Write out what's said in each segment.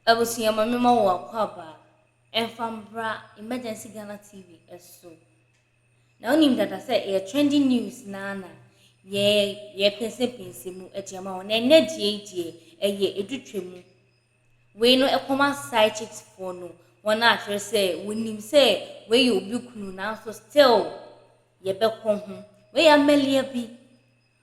Abusua ma mema wo akwaaba ɛmfa mbra Emergency Ghana TV so. Na wonim dada sɛ ɛyɛ trending news naa na yɛ yɛpɛnsɛmpɛnsɛ mu de ama wo. Na ɛnnɛ deɛ yi deɛ ɛyɛ edutwa mu. Wei no ɛkɔma side chicks foɔ no wɔn a kyerɛ sɛ wɔnim sɛ wei yɛ obi kunu nanso still yɛbɛkɔ ho. Wei yɛ amalia bi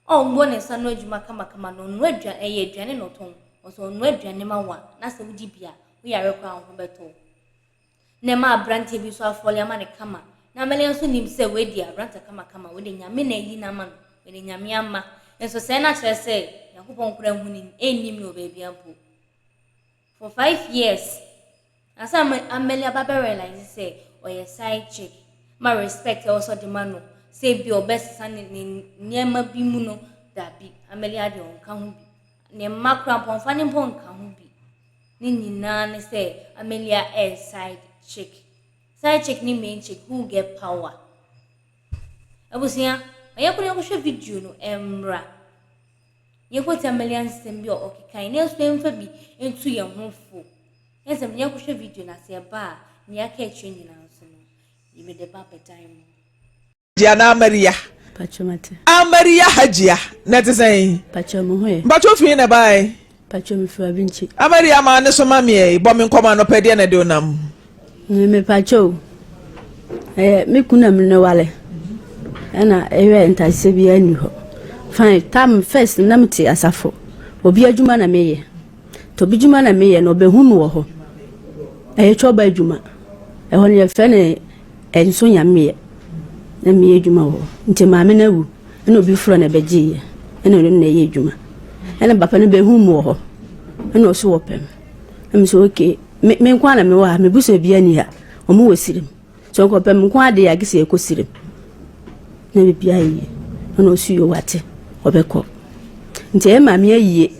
a ɔwɔ ne nsa no adwuma kamakama na ɔnoa aduane ɛyɛ aduane na ɔtɔn. Ɔsɛ ɔnoa aduane ma wo a na sɛ wodi bi a woyare koraa wo ho bɛtɔ wo. Na ɛma aberanteɛ bi nso afɔle ama ne kama. Na amalia nso nim sɛ wei deɛ aberanteɛ kamakama wei deɛ Nyame na ayi no ama no. Wei deɛ Nyame ama. Nso sɛɛ na kyerɛ sɛ Nyankopɔn koraa nhu ne ɛnnim no wɔ baabi mpo. For 5 years ansa Amelia ba bɛ realize sɛ ɔyɛ side chick ma respect ɛwɔ sɛ ɔde ma no sɛ ebi ɔbɛsesa ne nneɛma bi mu no dabi, Amelia deɛ ɔnka ho bi. Ne mma koraa mpo ɔmfa ne mpo nka ho bi. Ne nyinaa ne sɛ Amelia ɛyɛ side chick. Side chick ne main chick, who get power? Abusua, ɔyɛ kɔ yɛnkɔhwɛ video no mmra. Yɛnkɔtie Amelia nsɛm bi a ɔkeka na nso yɛmfa bi ntu yɛn ho fo. Yɛnsɛm yɛnkɔhwɛ video no ase ɛba a nea aka akyire nyinaa nso no yɛmede ba abɛdan mu. Hajia na Amaria. Pacho mate. Amaria Hajia na ɛte sɛn? Pacho mo ho yɛ. Mpatwo fi na bae? Pacho me fira bi nkyi. Amaria maa ne so ma meɛ bɔ me nkɔmɔ anɔpɛ deɛ na ɛde onam. Me pacho. Ɛyɛ me kunu na me ne wale. Ɛna ɛyɛ ntasɛ bi ani hɔ. Fine, time first na mete asafo. Obi adwuma na meyɛ. To obi dwuma na meyɛ na ɔbɛhu me wɔ hɔ. Ɛyɛ twɔba adwuma. Ɛhɔ no yɛfrɛ no ɛnso nyameɛ. Na meyɛ adwuma wɔ hɔ. Nti maame no awu. Ɛna obi foforɔ na ɛbɛgyeeɛ. Ɛna ɔno na ɛyɛ adwuma. Ɛna papa no bɛhu me wɔ hɔ. Ɛna ɔso wɔ pɛm. Ɛna me sɛ okay, me nko ara na mewɔ ha, me busua bi ani ha. Ɔmo wɔ sirim. So nkɔpɛ me nko ade a gye sɛ yɛkɔ sirim. Na biribiara yie. Ɛna ɔso yɛ wate ɔbɛkɔ. Nti ɛyɛ maame ayie.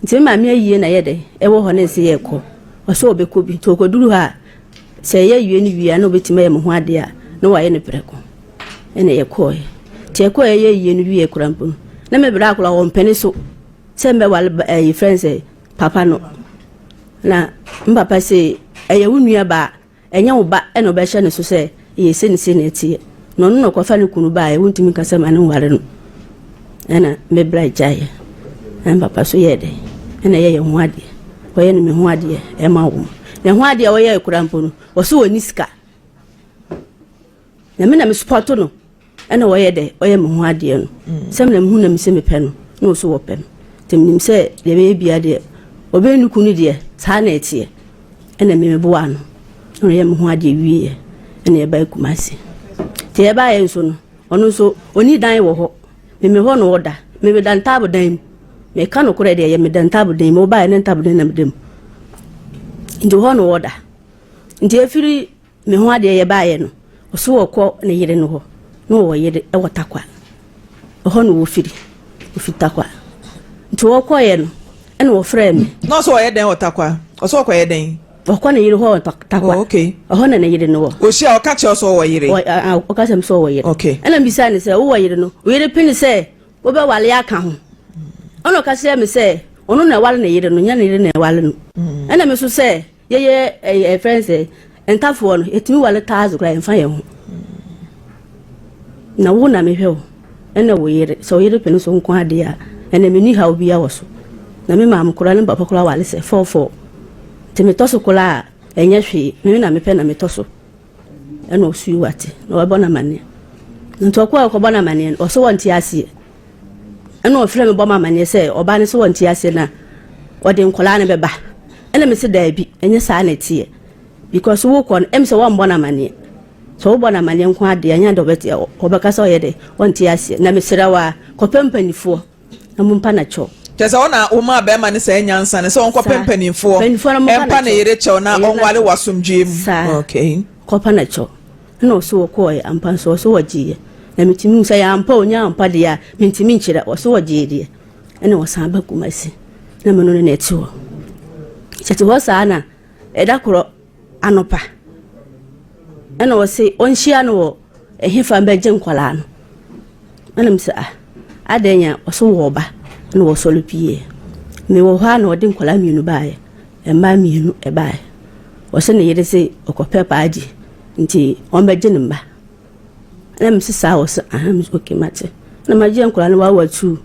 Nti me maame ayie na yɛ dɛ ɛwɔ hɔ na ɛsɛ yɛkɔ. Ɔsɛ ɔbɛkɔ bi. Nti ɔkɔduru hɔ a sɛ ɛyɛ wie no wie a na ɔbɛtumi ayɛ me ho adeɛ a na wayɛ no prɛko. Ɛna yɛkɔɔɛ. Nti yɛkɔɔ yɛ yie no wie koraa mpo no na me bra akora wɔmpene so sɛ mbɛwale ɛyi frɛ sɛ papa no. Na m papa sɛ ɛyɛ wo nua baa ɛnyɛ wo ba ɛna ɔbɛhyɛ ne so sɛ ɛyɛ se ne se na ɛteɛ. Na ɔno na ɔkɔfa ne kunu baeɛ wontumi nka sɛ ma ne nware no. Ɛna me bra gyaeɛ. Na me papa so yɛɛ dɛ ɛna ɛyɛ yɛn ho adeɛ. Ɔyɛ no me ho adeɛ ɛma wo. Na ho adeɛ a ɔyɛɛ koraa mpo no ɔso wɔ ni sika. Na me na me support no ɛna wɔyɛ dɛ ɔyɛ me ho adeɛ no. Sɛ me na mehu na me sɛ mepɛ no na ɔso wɔpɛ no. Nti menim sɛ deɛ ɛbɛyɛ bia deɛ ɔbɛyɛ ne kunu deɛ saa na ɛteɛ. Ɛna me meboa no. Ɛna ɔyɛ me ho adeɛ wieɛ. Ɛna yɛbaa Kumasi. Nti yɛbaeɛ nso no ɔno nso ɔni dan wɔ hɔ. Meme hɔ na ɔda. Meda ntaabo dan mu. Meka nokorɛ deɛ ɛyɛ meda ntaabo dan mu. Ɔbaeɛ ne ntaabo dan na meda mu. Nti hɔ na ɔda. Nti efiri me ho adeɛ yɛbaeɛ no ɔso wɔkɔ ne yere no hɔ na ɔwɔ yere ɛwɔ Takwa. Ɛhɔ na wɔfiri. Ɔfiri Takwa. Nti wɔkɔeɛ no ɛna wɔfrɛɛ me. Na ɔsɛ ɔyɛ dɛn wɔ Takwa? Ɔsɛ ɔkɔyɛ dɛn? Ɔkɔ ne yere hɔ wɔ Takwa. Oh, okay. Ɛhɔ na ne yere no wɔ. Ohyia ɔka kyerɛ sɛ ɔwɔ yere. Ɔka kyerɛ me sɛ ɔwɔ yere. Okay. Ɛna mbisa ne sɛ wowɔ yere no wo yere pene sɛ wobɛwale aka ho. Ɛna ɔka kyerɛ me sɛ ɔno na ɛwale ne yere no nyɛ ne yere na ɛwale no. Ɛna me so sɛ yɛyɛ ɛyɛ ɛfrɛ sɛ ntafoɔ no yɛtumi wale taazo koraa yɛmfa yɛn ho. Na wo na mehwɛ wo ɛna wo yere sɛ wo yere pene so nko adeɛ a ɛna menni haw biara wɔ so. Na me maame koraa ne papa koraa wale sɛ fɔɔfɔɔ. Nti metɔ so koraa a ɛnyɛ hwee me na mepɛ na metɔ so. Ɛna ɔso yi wate na wɔbɔ no amanneɛ. Nti ɔkɔ a ɔkɔbɔ no amanneɛ no ɔso wɔnte aseɛ. Ɛna ɔfrɛ me bɔ me amanneɛ sɛ ɔbaa no sɛ wɔnte aseɛ na ɔde nkɔlaa no bɛba. Ɛna me sɛ daabi ɛnyɛ saa na ɛteɛ. Because wokɔ no ɛm sɛ wɔmbɔ no amanneɛ. Sɛ wobɔ no amanneɛ nko adeɛ ɛnyɛ dɛ ɔbɛte ɔbɛka sɛ ɔyɛ dɛ ɔnte aseɛ. Na mesrɛ wo a kɔpɛ mpanimfoɔ na mompa na kyɛw. Kyerɛ sɛ ɔna woma bɛrima no saa nyansa no sɛ ɔnkɔpɛ mpanimfoɔ Mpanimfoɔ no mompa ɛmpa na ne kyɛw. yere kyɛw na Ɛyɛ na ɔnwale kyɛw. wɔ asomdwoe mu. Saa. Okay. Kɔpa na kyɛw. Ɛna ɔso wɔkɔɔɛ ampa nso ɔso wɔgyeeɛ. Na metumi hu sɛ yɛ ampa o nyɛ ampa deɛ a mentumi nkyerɛ ɔso wɔgyee deɛ. Ɛna ɔsan ba Kumasi na me no ne na ɛte hɔ. Kyɛte hɔ saa na ɛda korɔ anɔpa ɛna ɔse ɔnhyia no wɔ ɛhefa mbɛgye nkɔlaa no. Ɛna me sɛ ah adɛn a ɔso wɔ ɔba ɛna wɔsɔre pieɛ. Mewɔ hɔ a na ɔde nkɔlaa mmienu baeɛ. mmaa mmienu ɛbaeɛ. Ɔse ne yere se ɔkɔpɛ paagye nti ɔmbɛgye ne mma. Ɛna mese saa ɔse aha mese okay mate. Ɛna magye nkwadaa no wawa tuu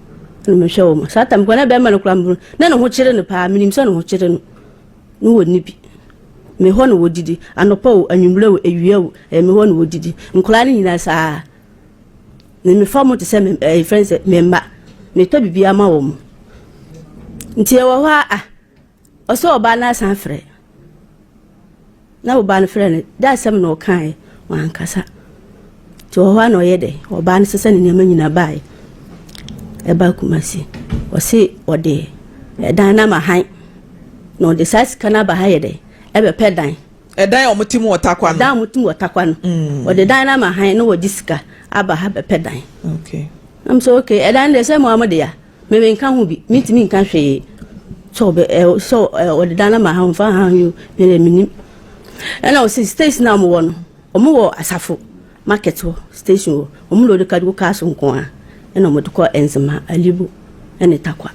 ɛna mehwɛ wɔn. Saa tam koraa na bɛrima no koraa na ne ho kyere no paa menim sɛ ne ho kyere no. Ne wɔ ni bi. Me hɔ na wɔdidi anɔpa o anwummerɛ o awia o ɛyɛ me hɔ na wɔdidi. Nkwadaa no nyinaa saa. Me mefa wɔn te sɛ me ɛyɛ fɛn sɛ me mma. Metɔ biribiara ma wɔn. Nti ɛwɔ hɔ a ah ɔsɛ ɔbaa no asan frɛ. Na ɔbaa no frɛ no dɛ asɛm na ɔkaeɛ wankasa. Nti wɔ hɔ a na ɔyɛ dɛ ɔbaa no sesa ne nneɛma nyinaa baeɛ ɛba Kumasi. Ɔse ɔde ɛdan no ama han na ɔde saa sika no aba ha yɛ dɛ ɛbɛpɛ dan. Ɛdan a wɔte mu wɔ Tarkwa no. Dan a wɔte mu wɔ Tarkwa no. Wɔde dan no ama han na wɔde sika aba ha bɛpɛ dan. Okay. Na mo sɛ okay ɛdan deɛ sɛ mo a mo dea me me nka ho bi mentumi nka hwee sɛ ɔbɛ ɛ sɛ ɛ ɔde dan no ama ha ɔmfa ha yi me deɛ menim. Ɛna ɔsi station a wɔwɔ no wɔn wɔ asafo market hɔ station hɔ wɔn load ka gu kaa so nko ara ɛna wɔde kɔ Nzema Alibu ɛne Tarkwa.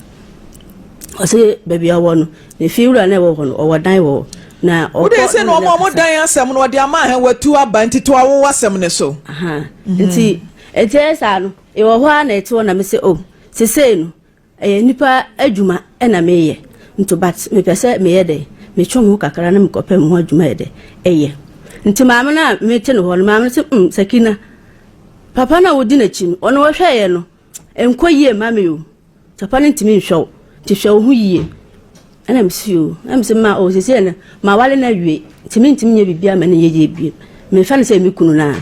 Ɔsɛ baabi a ɔwɔ no ne fie wura no a ɛwɔ hɔ no ɔwɔ dan wɔ hɔ na ɔkɔ Wode sɛ na ɔmo ɔmo dan asɛm no ɔde ama ahɛn watu aba nti to awo asɛm ne so. Aha nti nti ɛyɛ saa no ɛwɔ hɔ a na ɛte hɔ na me sɛ oh sesei no ɛyɛ nipa adwuma ɛna meyɛ nti but mepɛ sɛ meyɛ dɛ metwe ho kakra na mekɔpɛ me ho adwuma yɛ dɛ ɛyɛ nti maame no a mete no hɔ no maame no sɛ mm Sakina papa no a wodi n'akyi no ɔno ɔhwɛeɛ no ɛnkɔ yie ma me o Papa no ntumi nhwɛ wo, nti hwɛ wo ho yie. Ɛna mesi o, ɛna mesi ma o sisi ɛna ma wale na awie, nti mi ntumi nyɛ biribi ama ne yɛ yie biem. Mefa no sɛ me kunu naa.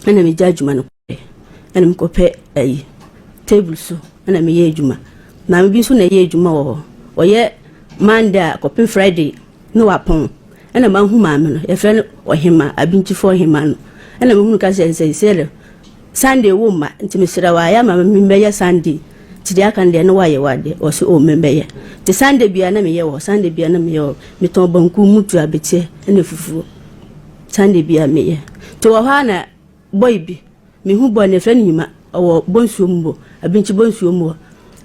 Ɛna megya adwuma no kɔɛ. Ɛna mekɔpɛ ayi table so ɛna meyɛ adwuma. Maame bi nso na ɛyɛ adwuma wɔ hɔ. Ɔyɛ Monday a kɔpem Friday ne wapɔn. Ɛna mahu maame no, yɛfrɛ no ɔhema, abinkyifo ɔhema no. Ɛna mehunu ka sɛ sɛ sɛ Sunday wo mma nti mesrɛ wo ayɛ ama me mɛyɛ Sunday nti deɛ aka no deɛ ne woayɛ w'adeɛ ɔse oh mɛyɛ nti Sunday biara na meyɛ wɔ Sunday biara na meyɛ wɔ metɔn banku mutu abeteɛ ɛna fufuo Sunday biara meyɛ nti wɔ hɔ a na boy bi mehu boy no yɛfrɛ no Nyima ɔwɔ Bonsuo mu hɔ Abinkyi Bonsuo mu hɔ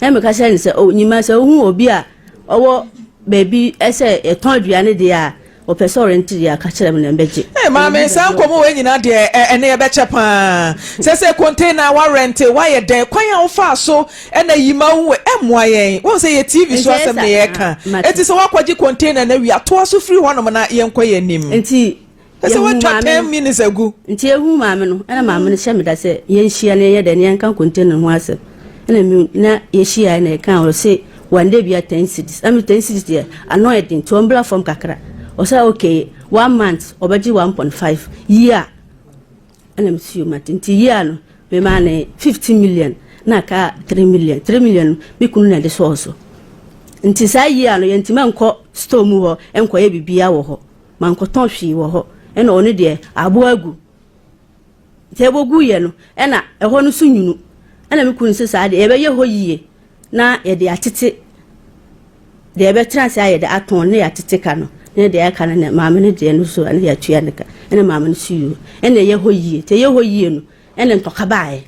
ɛna meka kyerɛ no sɛ oh Nyima sɛ wohu obi a ɔwɔ baabi ɛsɛ yɛtɔn aduane deɛ a Ɔpɛ sɛ ɔrente deɛ aka kyerɛ me na mbɛgye. Hey maame saa nkɔmɔ wei nyinaa deɛ ɛnɛ yɛbɛkyɛ paa sɛ sɛ container warɛnte wayɛ dɛn kwan a wofaa so ɛna yima wo ɛmmoa yɛn wɔn sɛ yɛ TV so asɛm na yɛka eti sɛ wakɔgye container na awie atoa so firi hɔnom na yɛnkɔ yɛn anim. Nti sɛ watwa 10 minutes agu. Nti ehu maame no ɛna maame no hyɛ me da sɛ yɛnhyia na yɛnyɛ dɛn na yɛnka container ho asɛm ɛna mi na yɛhyia na yɛka ɔse One day bia ten cedis na me ten cedis deɛ ano yɛ den nti ɔmbra fam kakra ɔsɛ okay one month ɔbɛgye 1.5 year ɛna me si mate nti year no me maa ne 15 million na aka 3 million 3 million no me kunu na ɛde sɔɔ so nti saa year no yɛntumi nkɔ store mu hɔ nkɔyɛ biribiara wɔ hɔ mankɔtɔn hwee wɔ hɔ ɛna ɔno deɛ aboa agu Nti ɛbɔguiɛ no, ɛna ɛhɔ no so nwunu. Ɛna me kunu sɛ saa deɛ yɛbɛyɛ hɔ yie na yɛde atete deɛ yɛbɛtena ase ayɛ de atɔn ne yɛatete ka no ne deɛ aka no ne maame no deɛ no so ɛna yɛatua ne ka ɛna maame no so yie ɛna ɛyɛ hɔ yie nti ɛyɛ hɔ yie no ɛna ntɔka baeɛ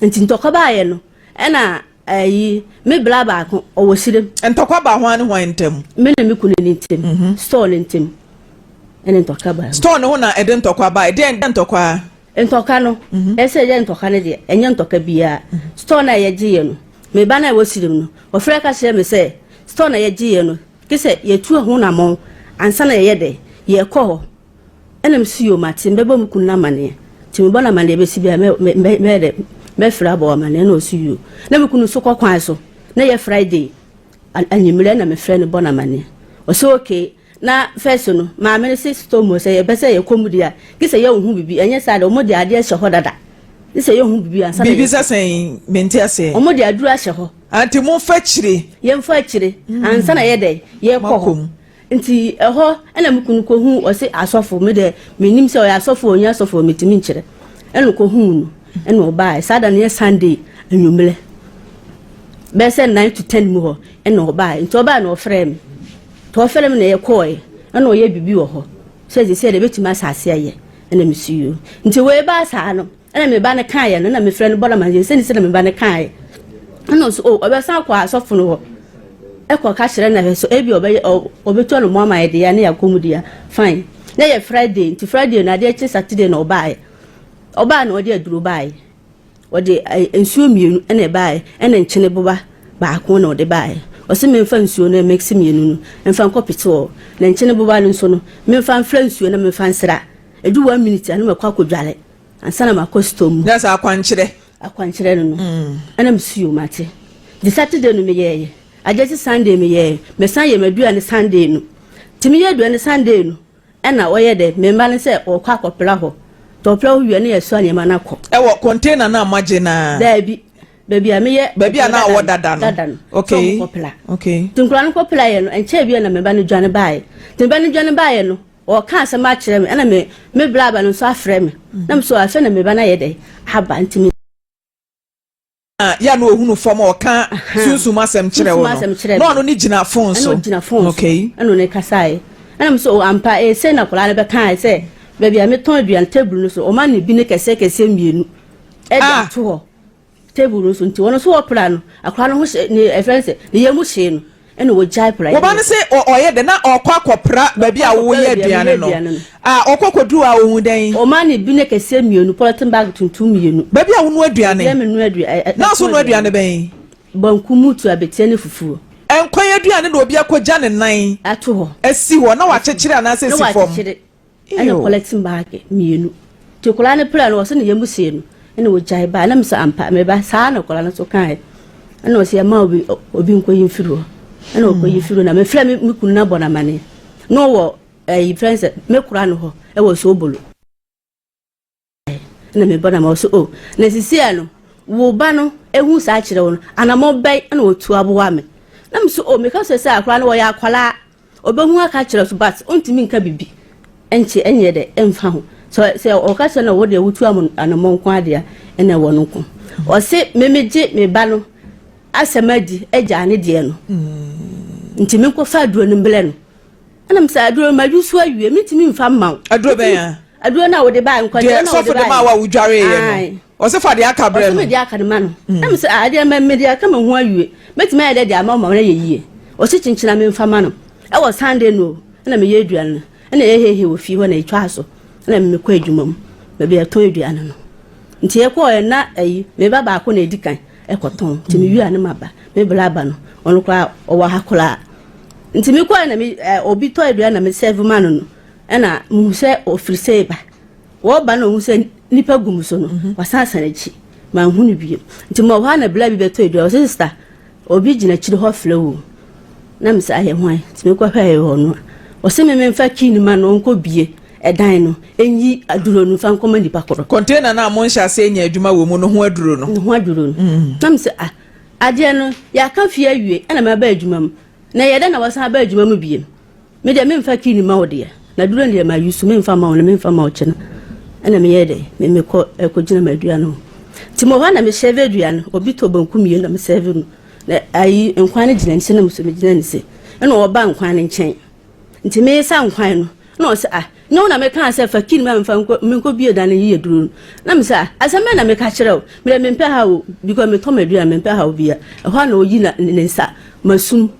nti ntɔka baeɛ no ɛna Ayi, me bra baako, ɔwɔ sirem. Ntɔkwa ba hwan ne hwan ntam? Me ne me kunu ne ntam. Mhm. Store ne ntam. Ɛne ntɔkwa ba. Store ne ho na ɛde ntɔkwa ba. Ɛdeɛn ntɔkwa? Ntɔkwa no, mhm. ɛsɛ ɛyɛ ntɔkwa no deɛ, ɛnyɛ ntɔkwa biara. Mhm. Store no a yɛgye yɛ no, me ba no a ɛwɔ sirem no, ɔfrɛ ka kyerɛ me sɛ, store no a yɛgye yɛ no, gye sɛ yɛtu ɛho namɔn ansa na yɛyɛ dɛ, yɛkɔ hɔ. Ɛna mese yoo mate mɛbɔ me kunu no amaneɛ nti mebɔ no amaneɛ bɛsi bia mɛyɛ dɛ mɛfrɛ abɔ amaneɛ na ɔse yoo na me kunu nso kɔ kwan so na yɛ Friday anwummerɛ na mefrɛ no bɔ no amaneɛ ɔse okay na first no maame no se store mu sɛ yɛpɛ sɛ yɛkɔ mu deɛ a gye sɛ yɛnhu bibi ɛnyɛ saa deɛ wɔn de adeɛ hyɛ hɔ dada gye sɛ yɛnhu bibi ansa na biribi sɛ sɛn mente aseɛ wɔn de aduru ahyɛ hɔ anti momfa akyire yɛmfa akyire ansa na yɛ dɛ yɛkɔ hɔ Nti ɛhɔ na me kunu kɔhuu ɔse asɔfo, me deɛ mennim sɛ ɔyɛ asɔfo o ɔnyɛ asɔfo o metumi nkyerɛ, ɛna ɔkɔhuu no ɛna ɔbaeɛ, saa da no yɛ Sunday anwummerɛ bɛyɛ sɛ 9 to 10 mu hɔ ɛna ɔbaeɛ, nti ɔbaeɛ na ɔfrɛɛ me, nti ɔfrɛɛ me na yɛkɔɔɛ ɛna ɔyɛ biribi wɔ hɔ sɛ sɛ deɛ ɛbɛtumi asase ayɛ ɛna mesi yoo, nti wei baa saa no ɛna me ba no kaeɛ no na mefrɛ no bɔ no amanneɛ sɛne sɛ na me ba no kaeɛ ɛna ɔso o ɔbɛsan akɔ asɔfo no hɔ. Ɛkɔ ka kyerɛ no hwɛ sɛ ebi ɔbɛyɛ ɔbɛtu anamɔ ama yɛ deɛ ne yɛakɔ mu deɛ fine. Na yɛ Friday nti Friday no adeɛ kye Saturday na ɔbaeɛ. Ɔbaa na ɔde aduro baeɛ. Ɔde nsuo mmienu na ɛbaeɛ ɛna nkyene boba baako na ɔde baeɛ. Ɔse memfa nsuo no mix mmienu no mfa nkɔ pete hɔ. Na nkyene boba no nso no memfa mfra nsuo na memfa nsra. Ɛdu one minute a na makɔ akɔdware ansa na makɔ store mu. Nyɛ sɛ akwankyerɛ. Akwankyerɛ no no. Ɛna mese yoo mate. Nti Saturday no meyɛeɛ. Adeɛ kye Sunday meyɛeɛ. Mesan yɛɛ m'aduane Sunday no. Nti meyɛ aduane Sunday no ɛna ɔyɛ dɛ me mma no sɛ wɔkɔ akɔpra hɔ. Nti ɔpra hɔ wie a na yɛsoa nneɛma no akɔ. Ɛwɔ container no a moagye no ara? Daabi. Baabi a meyɛ Baabi a na awɔ dada no. Dada no. Okay. Sɛ wɔn kɔpra. Okay. Nti nkwadaa no kɔpraeɛ no ɛnkyɛɛ biara na me ba no dwane baeɛ. Nti me ba no dwane baeɛ no Ɔreka asɛm akyerɛ me, ɛna me me bra ba no nso afrɛ me. Na me so afei na me ba no ayɛ dɛ aba nti me. Yɛ a na ohunu fam a ɔka sunsum asɛm kyerɛ wo no, na ɔno ne gyina phone so. Ɛna ɔgyina phone so. Okay. Ɛna ɔne kasaeɛ. Ɛna me so oh, ampa ee sei na akwadaa no bɛkaeɛ sɛ baabi a metɔn aduane table no so ɔma ne bi ne kɛseɛ kɛseɛ mmienu ɛde Ah. ato hɔ. Table no so nti ɔno nso ɔpra no akwadaa no ho hyɛ ne ɛfrɛ no sɛ ne yam hyee no ɛna ɔgyae pra Wɔba no se ɔyɛ dɛ na ɔkɔ akɔpra baabi a woyɛ aduane no a ɔkɔ kɔduru a ɔhu dɛn? Ɔma ne bi ne kɛseɛ mmienu polythene bag tuntum mmienu. Baabi a wonoa aduane? Baabi a menoa aduane. Na so noa aduane bɛn? Banku mutu abeteɛ ne fufuo. Nkwan aduane na obi akɔgya ne nan ato hɔ asi hɔ na wakyekyere anaasɛ asi fam. Na wakyekyere. Ɛna kɔlɛte baage mmienu. Nti akwadaa no pira no ɔsɛ ne yam sie no ɛna ɔgyae baa na mesɛ ampa me ba saa na akwadaa no nso kaeɛ ɛna ɔsɛ ɛma obi obi nkɔyi mfiri hɔ ɛna ɔkɔyi firi hɔ na mefrɛ me me kunu no abɔ no amaneɛ na ɔwɔ ɛyi frɛ sɛ me kora no hɔ ɛwɔ soobolo Ɛna me ba na ma ɔsɛ o na sisi a no wo ba no ehu saa kyerɛ wo no anamɔ bɛn ɛna otu aboa me na me so o meka sɛ sɛ akora no wɔyɛ akwaraa ɔbɛhu aka kyerɛ so but ɔntumi nka bibi ɛnkyɛ ɛnyɛ dɛ ɛmfa ho sɛ sɛ ɔka kyerɛ na wo deɛ wotu anamɔ nko adeɛ ɛna ɛwɔ no nko ɔse me megye me ba no asɛm adi agya ne deɛ no nti menkɔfa aduro no mbrɛ no Ɛna mesɛ aduro no madwu so awie mentumi mfa mma wo. Aduro bɛn a? Aduro no a wode baa nkwankyerɛ no a wode baa. Deɛ sɔfo de maa wo a wodwareeɛ no. Ɔsɛ fa deɛ aka brɛ no. Ɔsɛ mede aka no ma no. Mm. Ɛna mesɛ adeɛ ma mede aka me ho awie. Mɛtumi ayɛ dɛ de ama wo ma no ayɛ yie. Ɔsɛ kyenkyena memfa ma no. Ɛwɔ Sunday no ɛna meyɛ aduane no. Ɛna yɛhɛhɛ wɔ fie hɔ na ɛtwaa so. Ɛna mekɔ adwuma mu. Baabi a yɛtɔn aduane no. Nti yɛkɔɔ na ayi me ba baako na ɛdi kan ɛkɔtɔn. Nti mewie a ne maba. Me bla aba no ɔno koraa ɔwɔ ha koraa. Nti me kɔɛ na me eh, obi tɔ aduane na me serve ma no no ɛna muhu sɛ ɔfiri sɛ ba wɔba na ɔhu sɛ nipa gu mu so no mhm. wasan asan akyi manhu no bio nti ma ɔhɔ a na bla bi bɛtɔ aduane ɔsɛ sista obi gyina akyiri hɔ frɛ wo na me sɛ ayɛ hwan nti mekɔhwɛ ɛyɛ hɔ no a ɔsɛ me memfa kii no ma no ɔnkɔ bie ɛdan no ɛnyi aduro no mfa nkɔma nipa korɔ container no a monhyɛ aseɛ nya adwuma wɔ mu no ho aduro no ho aduro no mm. na me sɛ ah Adeɛ no, yɛaka fie awie ɛna maba adwuma mu. Na ɛyɛ dɛn na wasan aba adwuma mu biem? Me deɛ memfa key no mma wo deɛ. Na duro no deɛ ma use memfa mma wo no memfa mma wo kyena. Ɛna meyɛɛ dɛn? Me mekɔ ɛkɔgyina m'adua no ho. Nti mewɔ hɔ a na me serve aduane no. Obi tɔ banku mmienu na me serve no. Na ayi nkwan no gyina ne se na me nso megyina ne se. Ɛna ɔba nkwan no nkyɛn. Nti meresa nkwan no, na ɔse ah, nyɛ wo na mekaa sɛ fa key no ma memfa nkɔ menkɔbue dan no nyi aduro no? Na mese ah, asɛm bɛn na meka kyerɛ wo? Medeɛ mempɛ haw o, because metɔ m'aduane mempɛ haw bia. Ɛhɔ a na ɔyi na ne nsa m'asum.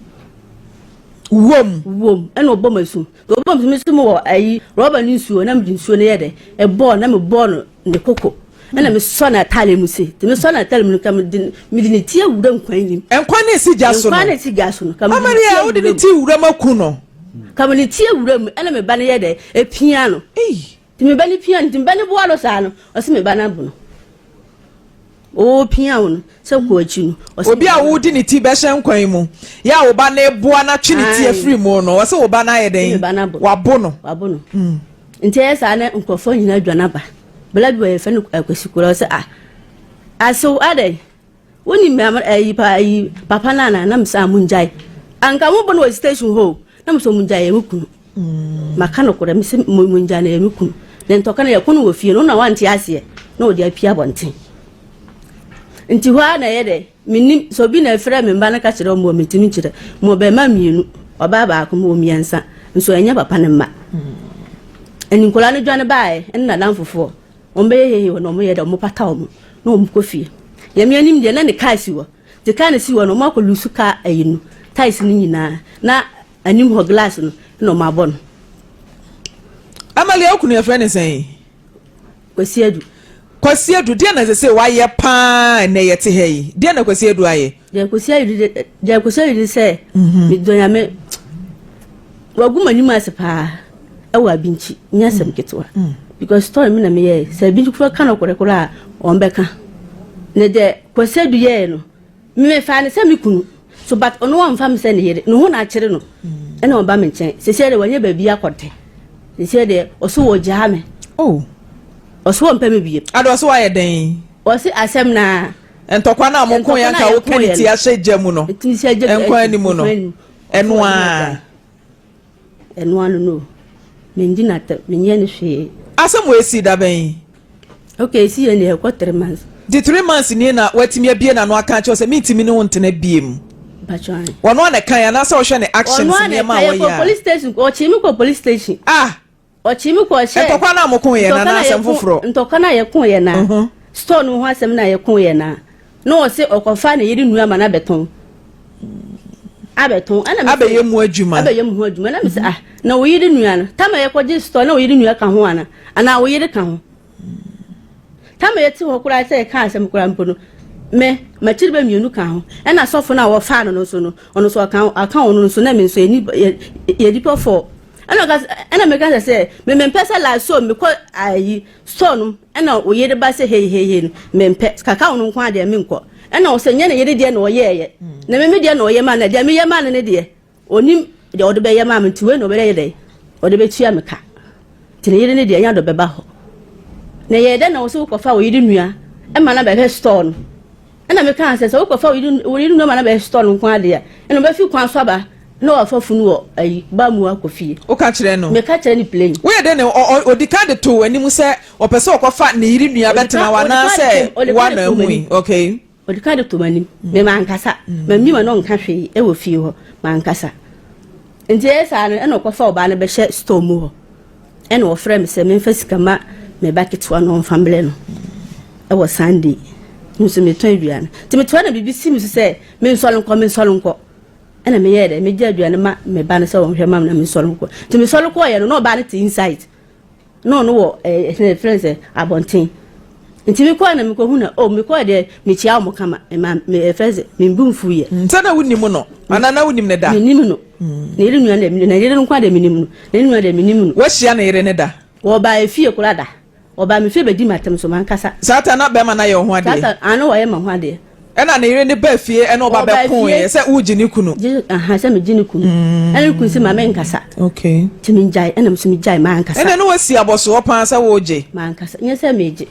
Wom. Wom, ɛna ɔbɔ m'asum. Nti ɔbɔ m'asum, me nso mewɔ ayi rɔba ne nsuo, na mede nsuo no yɛ dɛ, ɛbɔɔ na mebɔɔ no ne koko. Ɛna mesɔ n'ataade mu se, nti mesɔ n'ataade mu no ka mede mede ne ti awura nkwan nim. Nkwan na esi gya so no. Nkwan na esi gya so no. Ka mede ne ti Amaria, wode ne awura mu. ti wura mu aku no. Ka mede ne ti awura mu ɛna me ba no yɛ dɛ epia no. Ei. Nti me ba no pia no nti me ba no boa no saa no ɔse me ba no abo no. Ɔpia wo no sɛ kɔ akyi no. Ɔse Obi a wode ne ti bɛhyɛ nkwan mu, yɛ a wo ba no reboa no atwe ne ti afiri mu no, ɔse wo ba no ayɛ Me dɛn? ba no abo no. Wabo no. Wabo no. Nti ɛyɛ saa na nkurɔfoɔ nyinaa dwane aba. Bla bi wɔ yɛfrɛ no Kwasi Kura ɔsɛ ah asew adɛn wonim me ama ayi pa ayi papa no anaa na mesɛ ah mongyae anka mobɔ no wɔ station hɔ o na mesɛ mongyae ɛyɛ me kunu maka no korɛ mesɛ mongyae no ɛyɛ me kunu na ntɔka no yɛko no wɔ fie no na wante aseɛ na ɔde apia abɔnten nti hɔ a na ɛyɛ dɛ Mennim, sɛ obi na ɛfrɛɛ me mma no ka kyerɛ wɔn a, mentumi nkyerɛ. Mewɔ barima mmienu, ɔbaa baako, mewɔ mmiɛnsa, nso ɛnyɛ papa no mma. Ɛne nkwadaa no dwane baeɛ, ɛne n'adamfofoɔ. Wɔn bɛyɛ hehe wɔ na wɔn yɛ dɛ, wɔn pata wɔn, na wɔn kɔ fie. Nyame anim deɛ, na ne kaa si hɔ. Nti kaa no si hɔ no, wɔn akɔ lusu kaa ayi no. Tiles no nyinaa na anim hɔ glass no na ɔmo abɔ no. Amalia wo kunu yɛfrɛ ne sɛn? Kwasi Adu. Kwasi Adu deɛ na ɛsɛ sɛ wayɛ paa ɛnɛ yɛte ha yi deɛ na Kwasi Adu ayɛ? Deɛ Kwasi Adu deɛ Kwasi Adu sɛ mhm. medɔ nyame wagu m'anim ase paa ɛwɔ abinkyi nyɛ asɛm mm. ketewa mm. because story mi na meyɛɛ sɛ abinkyi kura ka no korekore a wɔn bɛka ne deɛ Kwasi Adu yɛɛ no Mefaa no sɛ me kunu so but ɔno wamfa me sɛ ne yere ne ho na akyere no ɛna ɔba me nkyɛn sɛsɛ deɛ wanya baabi akɔte sɛsɛ deɛ ɔso wɔgyaa me oh. ɔso wɔmpɛ me biem ade ɔso wayɛ dɛn ɔse asɛm na ntɔkwa no a moko yɛ nka woka ne ti ahyɛ gya mu no nkwa anim no ɛno a Ɛno ano no, mendi no atɛm, menyɛ no hwee. Asɛm wei sii da bɛn? Okay, esi yɛ nea ɛkɔ 3 months. Nti 3 months nie na watumi abie n'ano aka akyerɛ sɛ mentumi ne wo ntena biem. Wɔno a na ɛkan anaasɛ ɔhwɛ ne actions nneɛma a wɔyɛ a. Police station, ɔkyee me kɔ police station. Ah! Ɔkyee me kɔ ɔhyɛ. Ntɔkwa no a mo ko yɛ na anaasɛm foforɔ. Ntɔkwa no a yɛko yɛ na. Mhm. Store no ho asɛm no a yɛko yɛ na. Na ɔse ɔkɔfa ne yere nua ma no abɛtɔn. Abɛtɔn. Ɛna me abɛyɛ mu adwuma. Abɛyɛ mu ho adwuma. Na me sɛ ah na wo yere nua no tama yɛkɔgye store na wo yere nua ka ho ana anaa wo yere ka ho. Tama yɛte hɔ koraa sɛ yɛka asɛm koraa mpo no me makyiri bɛ mmienu ka ho ɛna sɔfo no a wɔfaa no no nso no ɔno nso ɔka ɔka ɔno nso na me nso yɛ yɛ nipa fɔ ɛna ɔka ɛna meka sɛ sɛ me mempɛ sɛ la so mekɔ ayi store no ɛna wo yere ba sɛ hei hei hei no mempɛ kaka ɔno nko adeɛ menkɔ ɛna ɔsɛ nyɛ ne yere deɛ na ɔyɛɛyɛ na me me deɛ na ɔyɛ ma no deɛ meyɛ ma no ne deɛ Ɔnim deɛ ɔde bɛyɛ maa me nti wei na ɔbɛyɛ dɛn? Ɔde bɛtua me ka. Nti ne yere no deɛ ɛnyɛ ade ɔbɛba hɔ. Na ɛyɛɛ dɛn na wo sɛ wokɔfa wo yere nua ma no abɛhwɛ store no? Ɛna mekaa sɛ sɛ wokɔfa wo yere wo yere nua ma no abɛhwɛ store no nko ara deɛ a, ɛna ɔbɛfi kwan so aba na wafa funu wɔ ayi ba mu akɔ fie. Woka kyerɛ no? Meka kyerɛ no plain. Woyɛ dɛn na ɔdi kan de too w'anim sɛ ɔpɛ sɛ ɔkɔfa ne yere nua bɛtena hɔ anaasɛ woa na ahui? Okay. Ɔde ka de to m'anim. Me mankasa. Mammi m'ano nka hwee wɔ fie hɔ. Mankasa. Nti ɛyɛ saa no, ɛna ɔkɔfa ɔbaa no bɛhyɛ store mu hɔ. Ɛna ɔfrɛ me sɛ memfa sika ma me ba ketewa no ɔmfa mbrɛ no ɛwɔ Sunday. Me nso metɔn aduane. Nti metoa na biribi si me so sɛ mensɔre nkɔ, mensɔre nkɔ. Ɛna meyɛɛ dɛ, megya aduane ma me ba no sɛ ɔnhwɛ ma me na mensɔre nkɔ. Nti mesɔre kɔɔeɛ no, na ɔbaa no te inside. Na ɔno wɔ ɛɛ eh, ɛfrɛ no sɛ abɔnten. Nti mekɔɛ na mekɔhu na oh mekɔɛ deɛ mekyia wɔn kama ma me ɛfrɛ sɛ membu mfu yɛ. Mm, sɛ na wonim no anaa na wonim ne da? Menim no. Mm. Ne yere nua deɛ ne yere nko deɛ menim no. Ne nua deɛ menim no. Wahyia ne yere ne da? Wɔbaa efie koraa da. Ɔbaa me fie bɛdi m'atɛm so mankasa. Saa ta na bɛrima no ayɛ wo ho adeɛ? Saa ta ano wɔyɛ ma ho adeɛ. Ɛna ne yere ne baa fie ɛna ɔba bɛkoeɛ sɛ wogye ne kunu. Gye aha sɛ megye ne kunu. Mm. Ɛna ne kunu sɛ ma menkasa. Okay. Nti mengyae ɛna nso megyae mankasa. Ɛna ne wasi abɔsoɔ paa sɛ wogye. Mankasa nyɛ sɛ megye.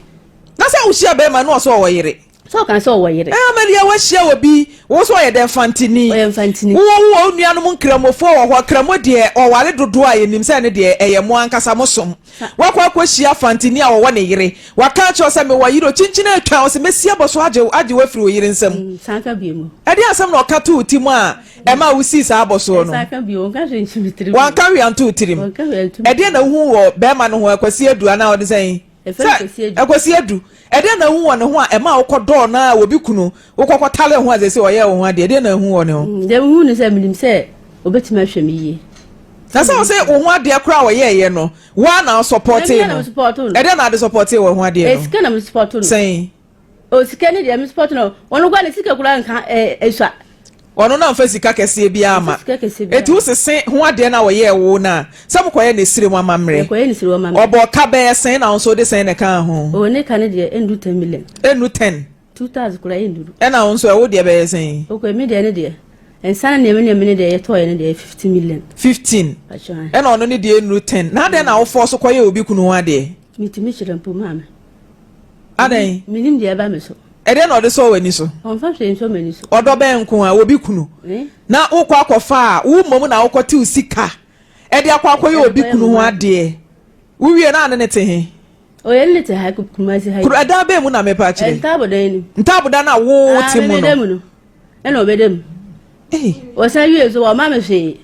Na sɛ wohyia bɛrima no ɔsɛ ɔwɔ yere. Sɛ ɔka sɛ ɔwɔ yere. Ɛɛ Amalia wahyia obi wo sɛ ɔyɛ dɛ mfantini. Ɔyɛ mfantini. Wowɔ wowɔ nuanom nkramofoɔ wɔ hɔ kramo deɛ ɔware dodoɔ a yɛnim sɛ ne deɛ ɛyɛ mo ankasa mo som. Wakɔ akɔhyia fantini a ɔwɔ ne yere. Waka akyerɛ wo sɛ mewɔ yere o, kyinkyin atwa wo sɛ mɛsi abɔ so agye wo agye wo afiri wo yere nsam. Mm, san ka bio mu. Ɛdeɛn asɛm na ɔka too wo ti mu a ɛmaa wosii saa abɔsoɔ no? San ka bio, ɔnka hwee nto me tirim. Wanka hwee anto wo tirim. Ɔnka hwee anto me Ɛdeɛn na wohu wɔ bɛrima no ho, Akwasi Adu anaa ɔde sɛn? Yɛfrɛ no Kwasi Adu. Akwasi Adu. Ɛdeɛn na wohu wɔ ne ho a ɛmaa wokɔdɔɔ no a obi kunu, wokɔkɔtalee ho a seesei ɔyɛɛ wo ho adeɛ? Ɛdeɛn na wohu wɔ ne ho? Mm, deɛ mehu ne sɛ menim sɛ ɔbɛtumi ahwɛ me yie. Na sɛ wo sɛ wo ho adeɛ koraa a ɔyɛeɛ no, wo ara na wosɔpɔtee no. Ɛdeɛn na ade sɔpɔtee wɔ ho adeɛ no? Sika na mesupɔto no. Sɛn? O sika ne deɛ mesupɔto no. Ɔno koraa ne sika koraa nka ɛsua. Ɔno na nfa sika kɛseɛ biara ma. Eti wo sese ho adeɛ na ɔyɛɛ wo no a, sɛ mokɔyɛ ne sire mu amammerɛ. Yɛkɔyɛ ne sire mu amammerɛ. Ɔbɔ ka bɛyɛ sɛn na wo nso wode sɛn na ɛkaa ho? O ne ka ne deɛ ɛndu 10 million. Ɛnnu 10. 2,000 koraa ɛnnuru. Ɛna wo nso ɛwo deɛ bɛyɛ sɛn? Okay, me deɛ ne deɛ nsa ne nneɛma nneɛma ne deɛ yɛtɔɔyɛ ne deɛ 50 million. 15. Ɛna ɔno ne deɛ nnuru 10. Na adɛn na wofɔ so kɔyɛ obi kunu ho adeɛ? Metumi kyerɛ mpo maame. Adɛn? Menim deɛ ɛba me so. Ɛdeɛ na ɔde sɔɔ w'ani so? Ɔmfa hwee nsɔ m'ani so. Ɔdɔ bɛn nko a obi kunu. Eh? Na wokɔ akɔfa a, wo mmom na wokɔtew sika ɛde akɔ akɔyɛ obi kunu ho adeɛ. Wowie na ane ne te he? Ɔyɛ ne te ha Kumasi ha yi. Kuro ɛdan bɛn mu na mepa akyerɛ? Ntaabodan ni. Ntaabodan a wo te mu no. Ah, mu no. Ɛna ɔbɛda mu. Ɔsan wie nso wɔma me hwee.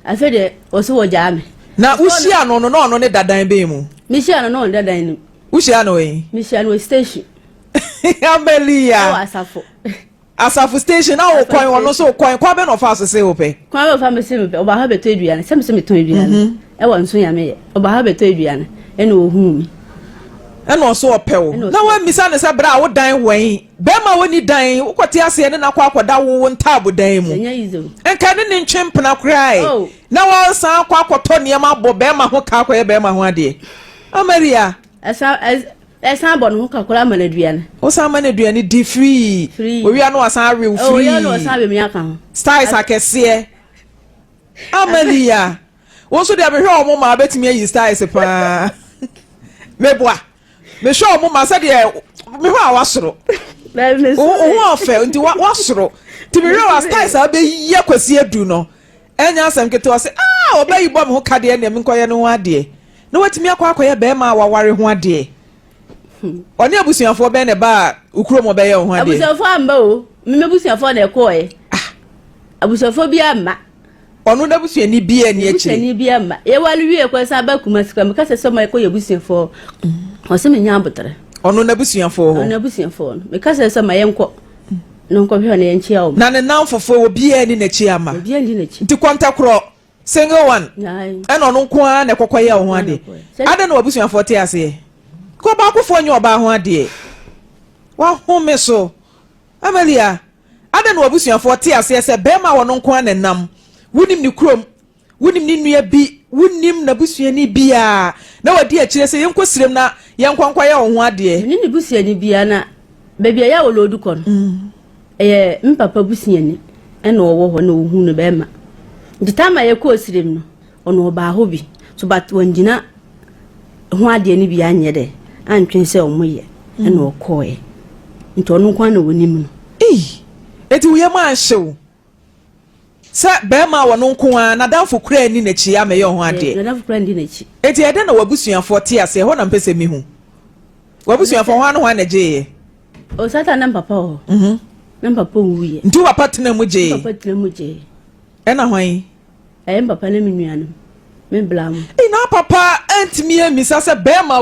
Afei deɛ ɔso wɔgyaa me. Na wohyia no no na ɔno ne dadan bɛn mu? Mehyia no na ɔno dadan no mu. Wohyia no wɔ Mehyia no wɔ station. Amelia. Ɛwɔ asafo. Asafo station na wo kwan ɔno nso kwan kwan bɛ na ɔfa so se wo pɛ. Kwan bɛ ɔfa mi se mi pɛ ɔba ha bɛtɔ aduane sɛ mi se mi tɔn aduane mhm. ɛwɔ nso nyame yɛ ɔba ha bɛtɔ aduane ɛna ohun mi. Ɛna ɔso ɔpɛ wo na wamisa ne sɛ berɛ a wo dan wɛn bɛrima wɔni dan wokɔte aseɛ ne nakɔ akɔda wo wo ntaabo dan mu nka ne ne ntwe mpena koraa ɛ oh. na wɔsan akɔ akɔtɔ nneɛma abɔ bɛrima ho ka akɔyɛ bɛrima ho adeɛ Amaria. Ɛsa Ɛsan bɔ ne ho ka koraa ma no aduane. Wosan ma no aduane di free. Free. Owia no wasan awe wo free. Owia no wasan awe me aka ho. Styles akɛseɛ. Amalia. Wo nso deɛ mehwɛ wɔn ma abɛtumi ayi styles paa. Meboa. Mehwɛ wɔn ma sɛdeɛ mehwɛ a wasoro. Wo ho ɔfɛ nti wasoro. Nti mehwɛ wa styles a bɛyi akwasi adu no. Ɛnyɛ asɛm ketewa sɛ ah ɔbaa yi bɔ me ho ka deɛ ɛnneɛ menkɔyɛ ne ho adeɛ. Na watumi akɔ akɔyɛ barima a waware ho adeɛ. Ɔne abusuafoɔ bɛn na ɛbaa wo kurom ɔbɛyɛ wo ho adeɛ? Abusuafoɔ amma o, me m'abusuafoɔ na ɛkɔɔɛ. Ah. Abusuafoɔ bi amma. Ɔno n'abusuani bi ani akyire. Abusuani bi amma. Yɛwale wie kɔ san ba Kumasi kora meka sɛ sɛ ɔma yɛkɔ yɛ abusuafoɔ. Ɔsɛ menya abotere. Ɔno n'abusuafoɔ hɔ. Ɔno n'abusuafoɔ no. Meka sɛ sɛ ma yɛnkɔ. Na ɔnkɔhwɛ na yɛnkyea wɔn. Na ne nnamfofoɔ obiara nni n'akyi amma. Obiara nni n'akyi. Nti kɔntɛkorɔ, single one, ɛna ɔno nko ara na ɛkɔkɔ yɛ wo ho adeɛ. Adɛn na w'abusuafoɔ te aseɛ? Kɔ ɔbaakofoɔ nyɛ ɔbaa ho adeɛ. Wahome so. Amalia, adɛn na w'abusuafoɔ te aseɛ sɛ bɛrima a ɔno nko ara na ɛnam, wonim ne kurom, Wonim ne nua bi, wonnim n'abusuani biara, na wadi akyire sɛ yɛnkɔ sirem na yɛnkɔ nkɔyɛ wo ho adeɛ. Menni ne busuani biara, na baabi a ɛyɛ a wɔloodu kɔ no, ɛyɛ me papa busuani na ɔwɔ hɔ na ɔhu no bɛrima. Nti time a yɛkɔɔ sirem no, ɔno ɔbaa hɔ bi. So but wangyina ho adeɛ no bi anyɛ dɛ, antwen sɛ wɔyɛ, ɛna ɔkɔɔɛ. Nti ɔno nko ara na ɔnim no. Ei! Enti wo yam anhye wo? Sɛ barima a ɔno nko ara, n'adamfo koraa nni n'akyi ammɛyɛ wo ho adeɛ. N'adamfo koraa nni n'akyi. Enti ɛdɛn na w'abusuafoɔ te aseɛ? Ɛhɔ na mepɛ sɛ mehu. W'abusuafoɔ, hwan ne hwan na ɛgyeeɛ? O, saa ta na mpapa wɔ hɔ. Mhm. Na mpapa wuiɛ. Nti wo papa tena mu gyee? Papa tena mu gyee. Ɛna hwan? Ɛyɛ mpapa ne me nuanom, me bla mo. Ei, na papa antumi ammisa sɛ barima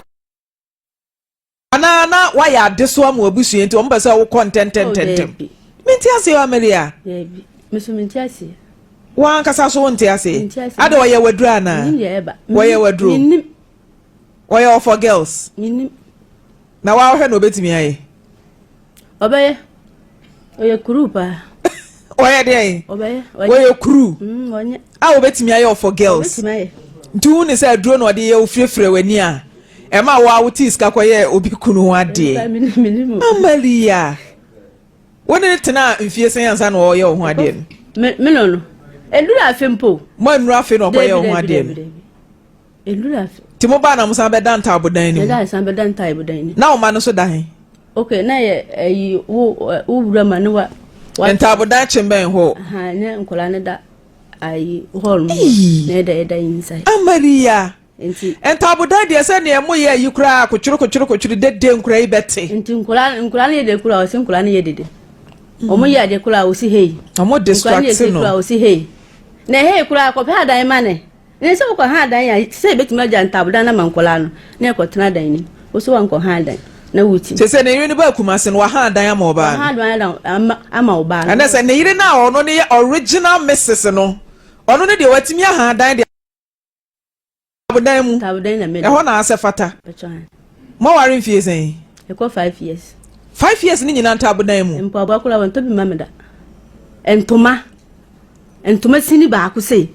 Anaa na woayɛ adesoa ma w'abusua nti wɔpɛ sɛ wokɔ ntɛntɛntɛntɛm? Oh, Mente aseɛ o, Amelia. Daabi, me so mente aseɛ. W'ankasa so wonte aseɛ? Mente aseɛ. Ade wɔyɛ w'aduro anaa? Menim deɛ ɛba. Wɔyɛ w'aduro? Menim. Wɔyɛ wɔ for girls? Menim. Na woahwɛ na obetumi ayɛ? Ɔbɛyɛ. Ɔyɛ kuru paa. Ɔyɛ deɛn? Ɔbɛyɛ. Ɔyɛ kuru. Mm, ɔnyɛ. A obetumi ayɛ for girls. Obetumi ayɛ. Nti wo ne sɛ aduro na ɔde yɛ ofirefire w'ani a ɛma wo a wote sika kɔyɛ obi kunu ho adeɛ. Amalia. Wo ne tena mfie sɛn ansa na ɔyɛ wo ho adeɛ no? Me no no. Ɛnuru afe mpo. Mo anuru afe na ɔkɔyɛ wo ho adeɛ no. Ɛnuru afe. Nti mo baa na mo san bɛda ntaabodan no mu? Yɛda san bɛda ntaabodan no mu. Na wo ma no so da he? Ok, na yɛ ɛyi wo wo wura ma ne wa. Ntaabodan kyembɛn hɔ. Aha, ne nkɔla ne da ayi hall mu. Na yɛda yɛda inside. Amaria. Nti. Ntaabodan deɛ sɛ neɛ mo yɛ ayi koraa kotwere kotwere kotwere dede nkora yi bɛte. Nti nkɔla nkɔla no yɛ dede koraa ɔsi nkɔla no yɛ dede. Wɔn yɛ ade koraa ɔsi hei. Wɔn distract no. Nkɔla no yɛ dede koraa ɔsi hei. Na hei koraa kɔpɛ adan ma ne. Ne sɛ wokɔ ha dan a, sɛ yɛbɛtumi agya ntaabodan no ama nkwadaa no na yɛkɔtena dan no mu. Wo so wankɔ ha dan na woti. Sɛ sɛ ne yere no baa Kumasi no, waha dan ama ɔbaa no. Waha dan ama ama ɔbaa no. Ɛnɛ sɛ ne yere no a ɔno ne yɛ original Mrs no, ɔno no deɛ watumi aha dan deɛ ntaabodan mu. Ntaabodan na meda. Ɛhɔ na asɛ fata. Moaware mfie sɛn? Ɛkɔ 5 years. 5 years ne nyinaa ntaabodan mu. Mpaboa koraa wɔntɔ bi ma me da. Ntoma. Ntoma sini baako sei.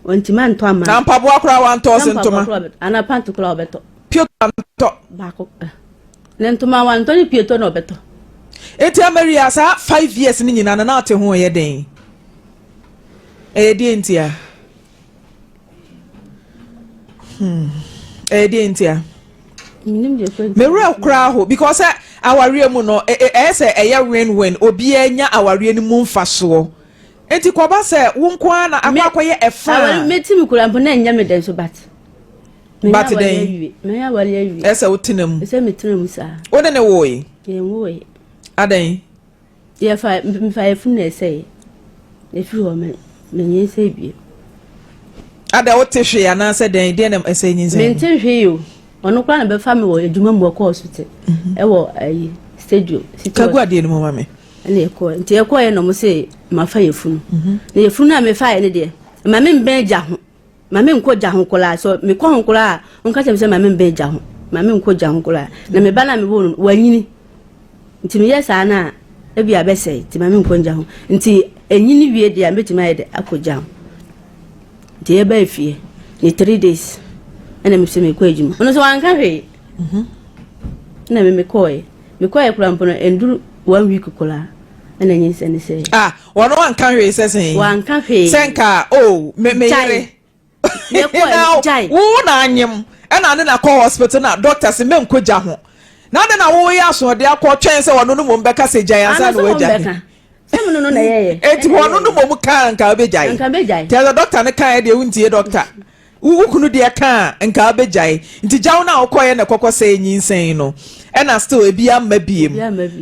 Wɔntumi antɔ ama. Na mpaboa koraa wantɔ ɔse ntoma. Ana pant koraa ɔbɛtɔ. Pieto antɔ. Baako. Na ntoma wantɔ ne pieto na ɔbɛtɔ. Eti Amaria saa 5 years ne nyinaa no na ɔte ho yɛ den. Ɛyɛ deɛ ntia? Ɛyɛ deɛ ntia? Me werɛ koraa ho because sɛ awareɛ mu no ɛyɛ sɛ ɛyɛ win win obiara nya awareɛ no mu mfasoɔ. Nti kɔba sɛ wo nko ara na akɔ akɔyɛ ɛfa a. Meti mi kura mpo na ɛnyɛ me dɛn so but. But dɛn? Mɛyɛ awale awie. Ɛsɛ wo tena mu. Ɛsɛ me tena mu saa. Wo ne ne woe? Yɛn woe. Adɛn? Yɛfa mfa yɛfunu na ɛsɛe. Ɛfiri hɔ me menyinsɛn bio. Adɛn wote hwee anaasɛ dɛn deɛ na ɛsɛ nyinsɛn? Mente hwee o. Ɔno koraa na bɛfa me wɔ adwuma mu ɔkɔɔ so te. Ɛwɔ ayi stadium. Kagu adeɛ no mu ma me. Ɛna yɛkɔɛ. Nti yɛkɔɛ na ɔmo se mafa yɛfunu. Mhm. Na yɛfunu no a mefaeɛ no deɛ, ma membɛn gya ho. Ma menkɔ gya ho koraa. So mekɔ ho koraa a, ɔnka kyerɛ me sɛ ma membɛn gya ho. Ma menkɔ gya ho koraa. Na me ba no a mewoo no, wanyini. Nti meyɛ saa no a, ebi a bɛsɛe. Nti ma menkɔ gya ho. Nti ɛnyini wie deɛ a, mɛtumi ayɛ dɛ akɔ gya ho. Nti yɛbaa fie ne 3 days ɛna mese mekɔ adwuma. Ɔno nso wanka hwee. Ɛna me mekɔɔɛ. Mekɔɔɛ koraa mpo no, ɛnduru one week koraa ɛna nyinsɛn ne sɛ. Ah, wɔn wanka hwee sɛ sɛn? Wanka hwee. Sɛ nka o oh, me me yere. Yɛkɔɔ gyae. Wo na anyem ɛna ne na kɔ hospital na doctor sɛ menkɔ gya ho. Na de na wo yɛ asoɔden akɔ twɛn sɛ wɔn no mmom bɛka sɛ gyae ansa na wagyae. Sɛ mo no no na ɛyɛyɛ. Eti wɔn no mmom kaa nka wobɛgyae. Nka bɛgyae. Nti ɛsɛ doctor no kaa deɛ wontie doctor. Wo kunu deɛ kaa nka wobɛgyae. Nti gyaw no a wokɔyɛ na ɛkɔkɔ sɛ nyinsɛn no ɛna still ebi amma biem.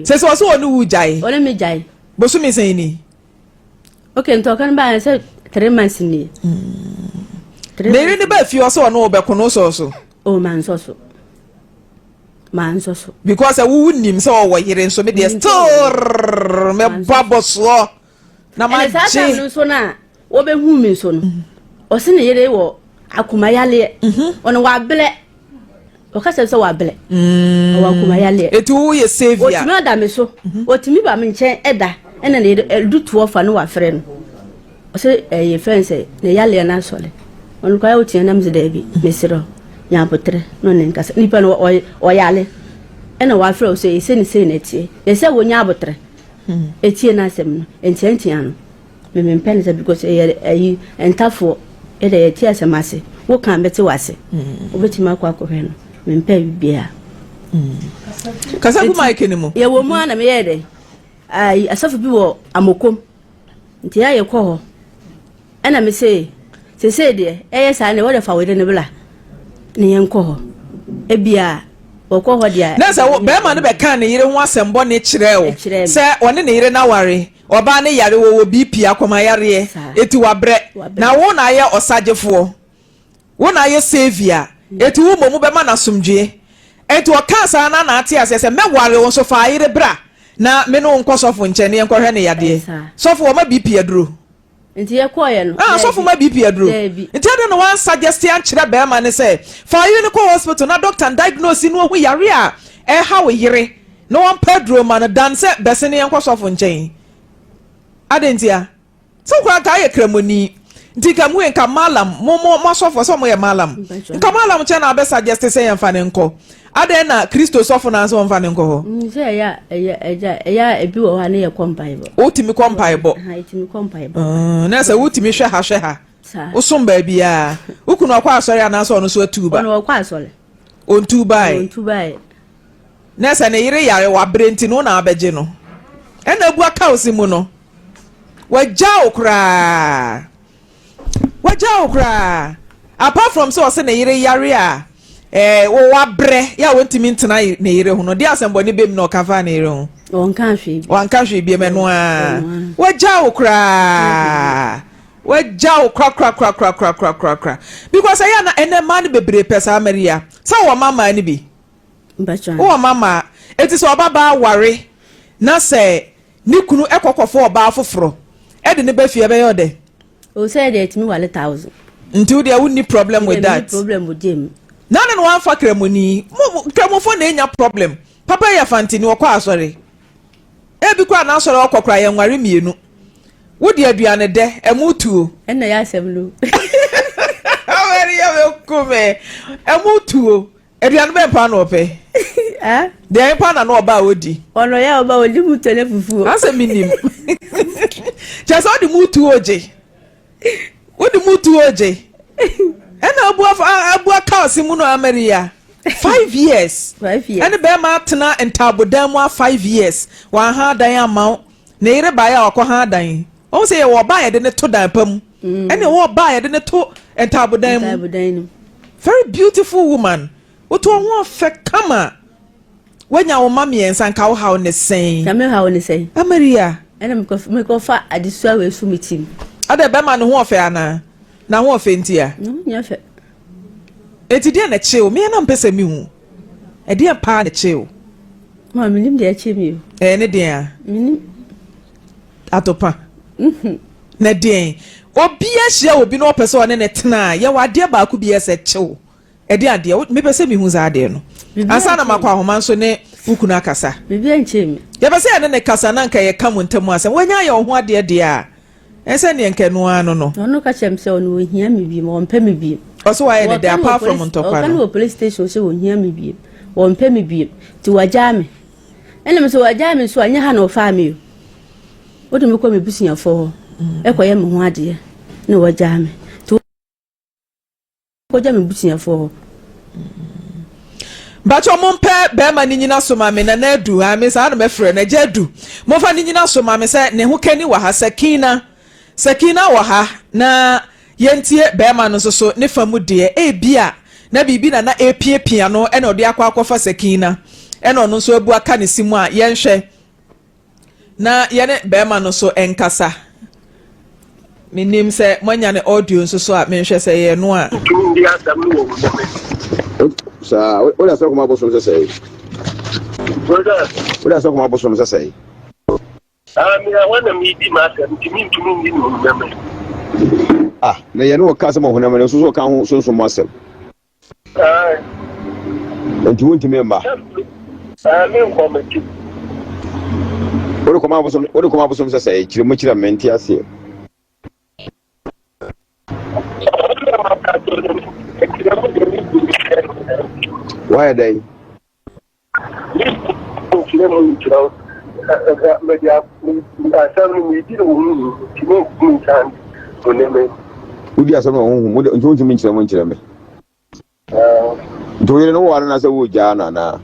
Sɛ sɛ ɔsɛ ɔne wo gyae. Ɔne me gyae. Bosome sɛn ni? Okay, nti ɔka no baa sɛ 3 months ni. Na eri ne ba fie ɔsɛ ɔne wo bɛko no sɔɔ so. Oh, man sɔ so. Man sɔ so. Because wo nim sɛ ɔwɔ yere nso me deɛ still mɛbɔ abɔsoɔ na ma gye. Ɛna saa time no nso na wɔbɛhu mi nso no ɔsi ne yere wɔ akoma yaleɛ ɔno wabrɛ ɔkasa sɛ wabrɛ ɔwɔ akoma yaleɛ. Eti wo yɛ saviour. Otumi ɔda mi so otumi ba mi nkyɛn ɛda ɛna ne yere ɛdu toɔ fa no wafrɛ no ɔsɛ ɛyɛ fɛn sɛ ne yaleɛ no asɔre ɔno koraa otia nam sɛ daabi mesrɛ nya abotrɛ na ɔne nkasa nipa no ɔyale ɛna wafrɛ wo sɛ ɛsɛ ne sei na ɛteɛ ɛsɛ wonya abotrɛ ɛtie n'asɛm no ntiantia no. Me mempɛ no sɛ because ɛyɛ ɛyi ntafoɔ ɛdɛ yɛte asɛm ase wo kan bɛte wase wobɛtumi akɔ akɔhwɛ no mempɛ biribiara. Kasa gu mic no mu. Yɛwɔ mu a na meyɛɛ dɛ ayi asɔfo bi wɔ amokom nti yɛ yɛkɔ hɔ ɛna me se sesei deɛ ɛyɛ saa ne wɔde fa wo yere no bla ne yɛnkɔ hɔ ebia wɔkɔ hɔ deɛ. Na sɛ bɛrima no bɛka ne yere ho asɛm bɔne kyerɛ wo sɛ ɔne ne yere no aware Ɔbaa no yare wɔwɔ BP akoma yareɛ eti wabrɛ na wo na ayɛ ɔsagyefoɔ wo na ayɛ saviour eti wo mmom bɛma no asomdwoeɛ enti ɔkaa saa na na ate aseɛ sɛ mɛware wo nso fa ayere bra na me ne wo nkɔ sɔfo nkyɛn na yɛnkɔhwɛ no yadeɛ sɔfo wɔma BP aduro. Nti yɛkɔɔeɛ no. Ah, sɔfo ma BP aduro. Daabi. Nti adɛn na wan suggest ankyerɛ bɛrima no sɛ fa yere no kɔ hospital na doctor diagnose no ohu yare a ɛha wo yere na wɔmpɛ aduro ma no dan sɛ bɛse no yɛnkɔ sɔfo nkyɛn. Adɛn ntia? Sɛ wo koraa nka ayɛ kramoni. Nti nka muhe nka malam mo mo mo asɔfo sɛ ɔmo yɛ malam. Nka malam kyɛn na abɛ suggest sɛ yɛmfa no nkɔ. Adɛn na Kristo sɔfo no ansa wɔmfa no nkɔ hɔ? Mm, sɛ ɛyɛ a ɛyɛ ɛgya ɛyɛ a ebi wɔ hɔ a ne yɛ kɔ mpaebɔ. Wotumi kɔ mpaebɔ. Ha etumi kɔ mpaebɔ. Mm, na sɛ wotumi hwɛ ha hwɛ ha. Saa. Wosom baabiara. Wo kunu ɔkɔ asɔre anaasɛ ɔno nso atu ba? Ɔno ɔkɔ asɔre. Ɔntu bae. Ɔntu bae. Na sɛ ne yere yare wabrɛ nti no wo na abɛgye no. Ɛna abu aka wo se mu no. Wagya wo koraa. Wagya wo koraa. Apart from sɛ ɔse ne yere yare a eh, wabrɛ yɛ a wɔntumi ntena ne yere ho no, deɛ asɛmbɔne bɛm na ɔka faa ne yere ho? Ɔnka hwee bi. Wanka hwee bi ɛno a. Wagya wo koraa. Wagya wo korakorakorakorakorakorakora. Because ɛyɛ na ɛnɛ mmaa no bebree pɛ saa Maria. Sɛ wɔ mma mmaa no bi. Wowɔ mma mmaa. Eti sɛ ɔbabaa ware na sɛ Ne kunu kɔ kɔfa ɔbaa foforɔ de no ba fie ɛbɛyɛ wo dɛ? O sɛ deɛ ɛtumi wale thousand. Nti wo deɛ wo nni problem with that? Menni problem with them. Na ne na wamfa kramoni? Mo kramofo na enya problem. Papa yɛ fantini ɔkɔ asɔre. Ebi koraa n'asɔre ɔkɔ koraa yɛnware mmienu. Wo de aduane dɛ, ɛmo tuo. Ɛna yɛ asɛm no. Awɛre yɛ bɛ ku me. Ɛmo tuo. Aduane bɛn paa na ɔpɛ? Deɛn paa na na ɔba a ɔdi? Ɔno yɛ ɔba ɔdi mutuo ne fufuo. Asɛ menim. Kyerɛ sɛ ɔde mutuo gye. Wode mutuo gye. Ɛna abu abu aka ɔse mu no Amaria. 5 years. 5 years. Ɛne bɛrima atena ntaabodan mu a 5 years. Wanha dan ama wo. Ne yere baeɛ a wakɔ ha dan. Wɔn sɛ yɛwɔ ɔbaa yɛde ne to dan pa mu. Ɛne ɛwɔ ɔbaa yɛde ne to ntaabodan mu. Ntaabodan mu. Very beautiful woman. Woto ho ɔfɛ kama. Wanya wo ma mmiɛnsa nka wo haw ne sɛn. Na me haw ne sɛn. Amaria. Ɛna mekɔfa adesua wei so me tim. Ada bɛrima ne ho ɔfɛ anaa? Na ho ɔfɛ nti a? Ne ho nyɛ fɛ. Eti deɛ na ɛkye wo? Meɛ na mpɛ sɛ mehu. Ɛdeɛ paa na ɛkye wo? Ma menim deɛ ɛkye mi o. Ɛyɛ ne deɛ a? Menim. Atopa. Na deɛn? Obi ahyia obi na ɔpɛ sɛ ɔne ne tena a, yɛwɔ adeɛ baako bi ɛsɛ kyew. Ɛde adeɛ, mepɛ sɛ mehu saa adeɛ no. Ansa na makɔ ahoma nso ne wo kunu akasa. Biribi nkyɛn mi. Yɛpɛ sɛ yɛne ne kasa na nka yɛka mo ntam asɛm. Wanya ayɛ wo ho adeɛ deɛ a, ɛsɛ neɛ nka ɛno ara no no. Ɔno ka kyerɛ me sɛ ɔno ɔhia me biem, ɔmpɛ me biem. Ɔsɛ wayɛ ne dɛ apart from ntɔkwa no. Ɔka no wɔ police station sɛ ɔhia me biem, ɔmpɛ me biem, nti wagyaa me. Ɛna me sɛ wagyaa me nso a, nyɛ ha na ɔfaa me o. Wode me kɔ me busuafoɔ hɔ, ɛkɔyɛ me ho adeɛ na wagyaa me. Nti kɔgya me busuafoɔ hɔ. Mpakyɛ mo mpɛ bɛrima ne nyina so ma me nana adu ha me saa na mɛfrɛ no agya adu momfa ne nyina so ma me sɛ ne ho kani wɔ ha sakina sakina wɔ ha na yɛntie bɛrima no nso so ne fa mu deɛ ebia na biribi na na epiapia no ɛna ɔde akɔ akɔfa sakina ɛna ɔno nso abu aka ne si mu a yɛnhwɛ Na yɛne bɛrima no so nkasa. Menim sɛ moanya ne audio nso so a menhwɛ sɛ ɛyɛ ɛno a. Ntumi ndi asɛm no wɔ wo mu. Saa, wode asɛm kɔma abosom sɛ sɛe. Wode asɛm kɔma abosom sɛ sɛe. Ah, me a na medi m'asɛm nti mentumi ndi no honam ani. Ah, na yɛne wɔka asɛm wɔ honam ani nso so wɔka ho sonsom mu asɛm. Nti wontumi mma. Wode kɔma abosom wode kɔma abosom sɛ sɛ kyerɛ mu kyerɛ me nte aseɛ. Woayɛ dɛn? Nkyerɛ mu nkyerɛ wo mede asɛm no medi no wɔ honhom mu nti mentumi nsan honam mu. Wodi asɛm no wɔ honhom mu nti wontumi nkyerɛ mu nkyerɛ me. Nti wo yere no woware no sɛ wogyaa no anaa?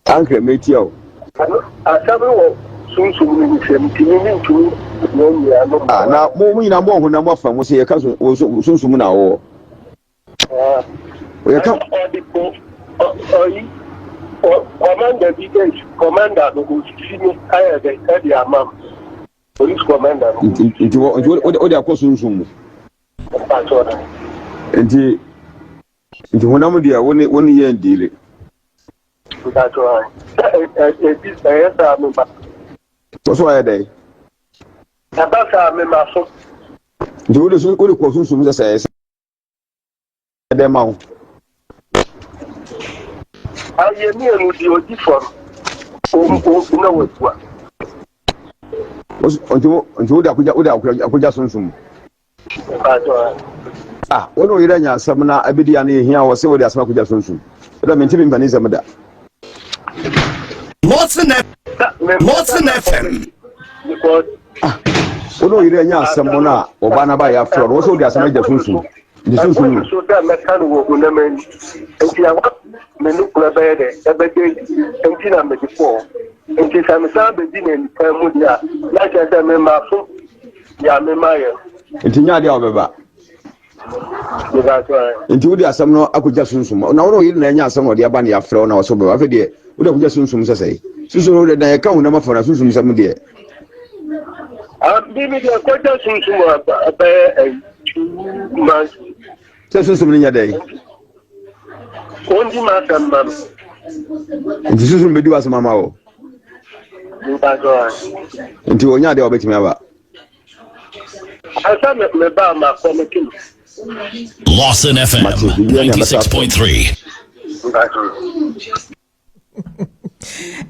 Ankrɛ metia o. Asɛm no wɔ sunsum no nsam nti me mentumi nyɛ nyia no. Ah, na mo mo nyinaa mo wɔ honam afa mu sɛ yɛka wɔ sunsum mu na wɔwɔ. Yɛka. Ɔde ko ɔyi kɔmanda bi kɔmanda no osisi no ayɛ dɛ ɛde ama m polisi kɔmanda no. Nti nti wode akɔ sunsum mu. Nti nti honam deɛ wo ne wo ne yɛn diile. Wɔso ayɛ dɛn? Ɛba saa mema so. Nti wode so wode kɔ sunsum sɛ sɛ ɛsɛ dɛn ma wo? Ayɛ mmienu deɛ ɔdi fɔ no na wabua. Nti wode akogya wode akogya sunsum. Ah, wo ne wo yere anya asɛm na abɛdi ano yɛ hia wɔ sɛ wode asɛm akɔgya sunsum. Ɛda mente me mpani nsɛm da. Lawson FM. Ah, wo ne wo yere anya asɛm no a ɔba no aba yɛ afrɛ no wɔ sɛ wode asɛm agya sunsum. Nti sunsum no. So dɛ mɛka no wɔ honam ani. Nti ɛhɔ me no kura bɛyɛ dɛ ɛbɛda nti na mede kɔɔ. Nti sɛ mesan bɛdi n'anikan mu deɛ a na kyerɛ sɛ mema so Nyame ma yɛn. Nti nyɛ adeɛ a wɔbɛba. Nti wode asɛm no akɔgya sunsum na wone ɔyere na anya asɛm na ɔde aba ne yɛafrɛ wo na wɔsɛ wobɛba afei deɛ wode akɔgya sunsum sɛ sɛe sunsum no wode na yɛka honam afa na sunsum sɛm deɛ Bibi deɛ kɔgya sunsum a bɛyɛ 2 months. Sɛ sunsum no nyɛ dɛn? Ɔndi m'asɛm ma me. Nti sunsum bɛdi w'asɛm ama wo? Nti ɔnya adeɛ a wɔbɛtumi aba. Ansa me me ba ma kɔ me tim. Lawson FM 96.3.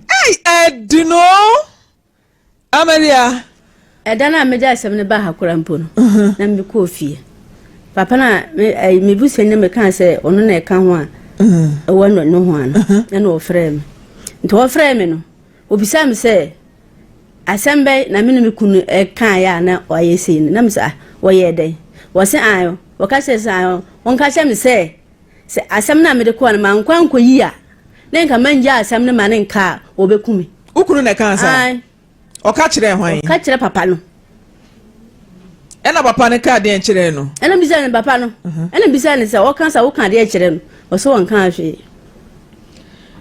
Hey, Edino! Amalia. Ɛda no a mede asɛm no baa ha koraa mpo no, na mekɔɔ fie. Papa no a me busuani no mekaa sɛ ɔno na ɛka ho a ɛwɔ no no ho ano, ɛna ɔfrɛɛ me. Nti ɔfrɛɛ me no, obisaa me sɛ asɛm bɛn na me ne me kunu ɛkaeɛ a na ɔayɛ sei no. Na me sɛ ah, wɔyɛɛ dɛn? Wɔse ae, wɔka kyerɛ sɛ ae, wɔnka kyerɛ me sɛ sɛ asɛm no a mede kɔɔ no mankɔ ankɔyi a, na nka mangya asɛm no ma ne nka a, wɔbɛku me. Wo kunu na ɛkaa saa? Ae. Ɔka kyerɛɛ hwan? Ɔka kyerɛ papa no. Ɛna papa no kaa deɛn kyerɛɛ no? Ɛna bisa no papa no. Mhm. Ɛna bisa no sɛ ɔka sɛ woka deɛ kyerɛ no. Ɔsɛ wɔnka hwee.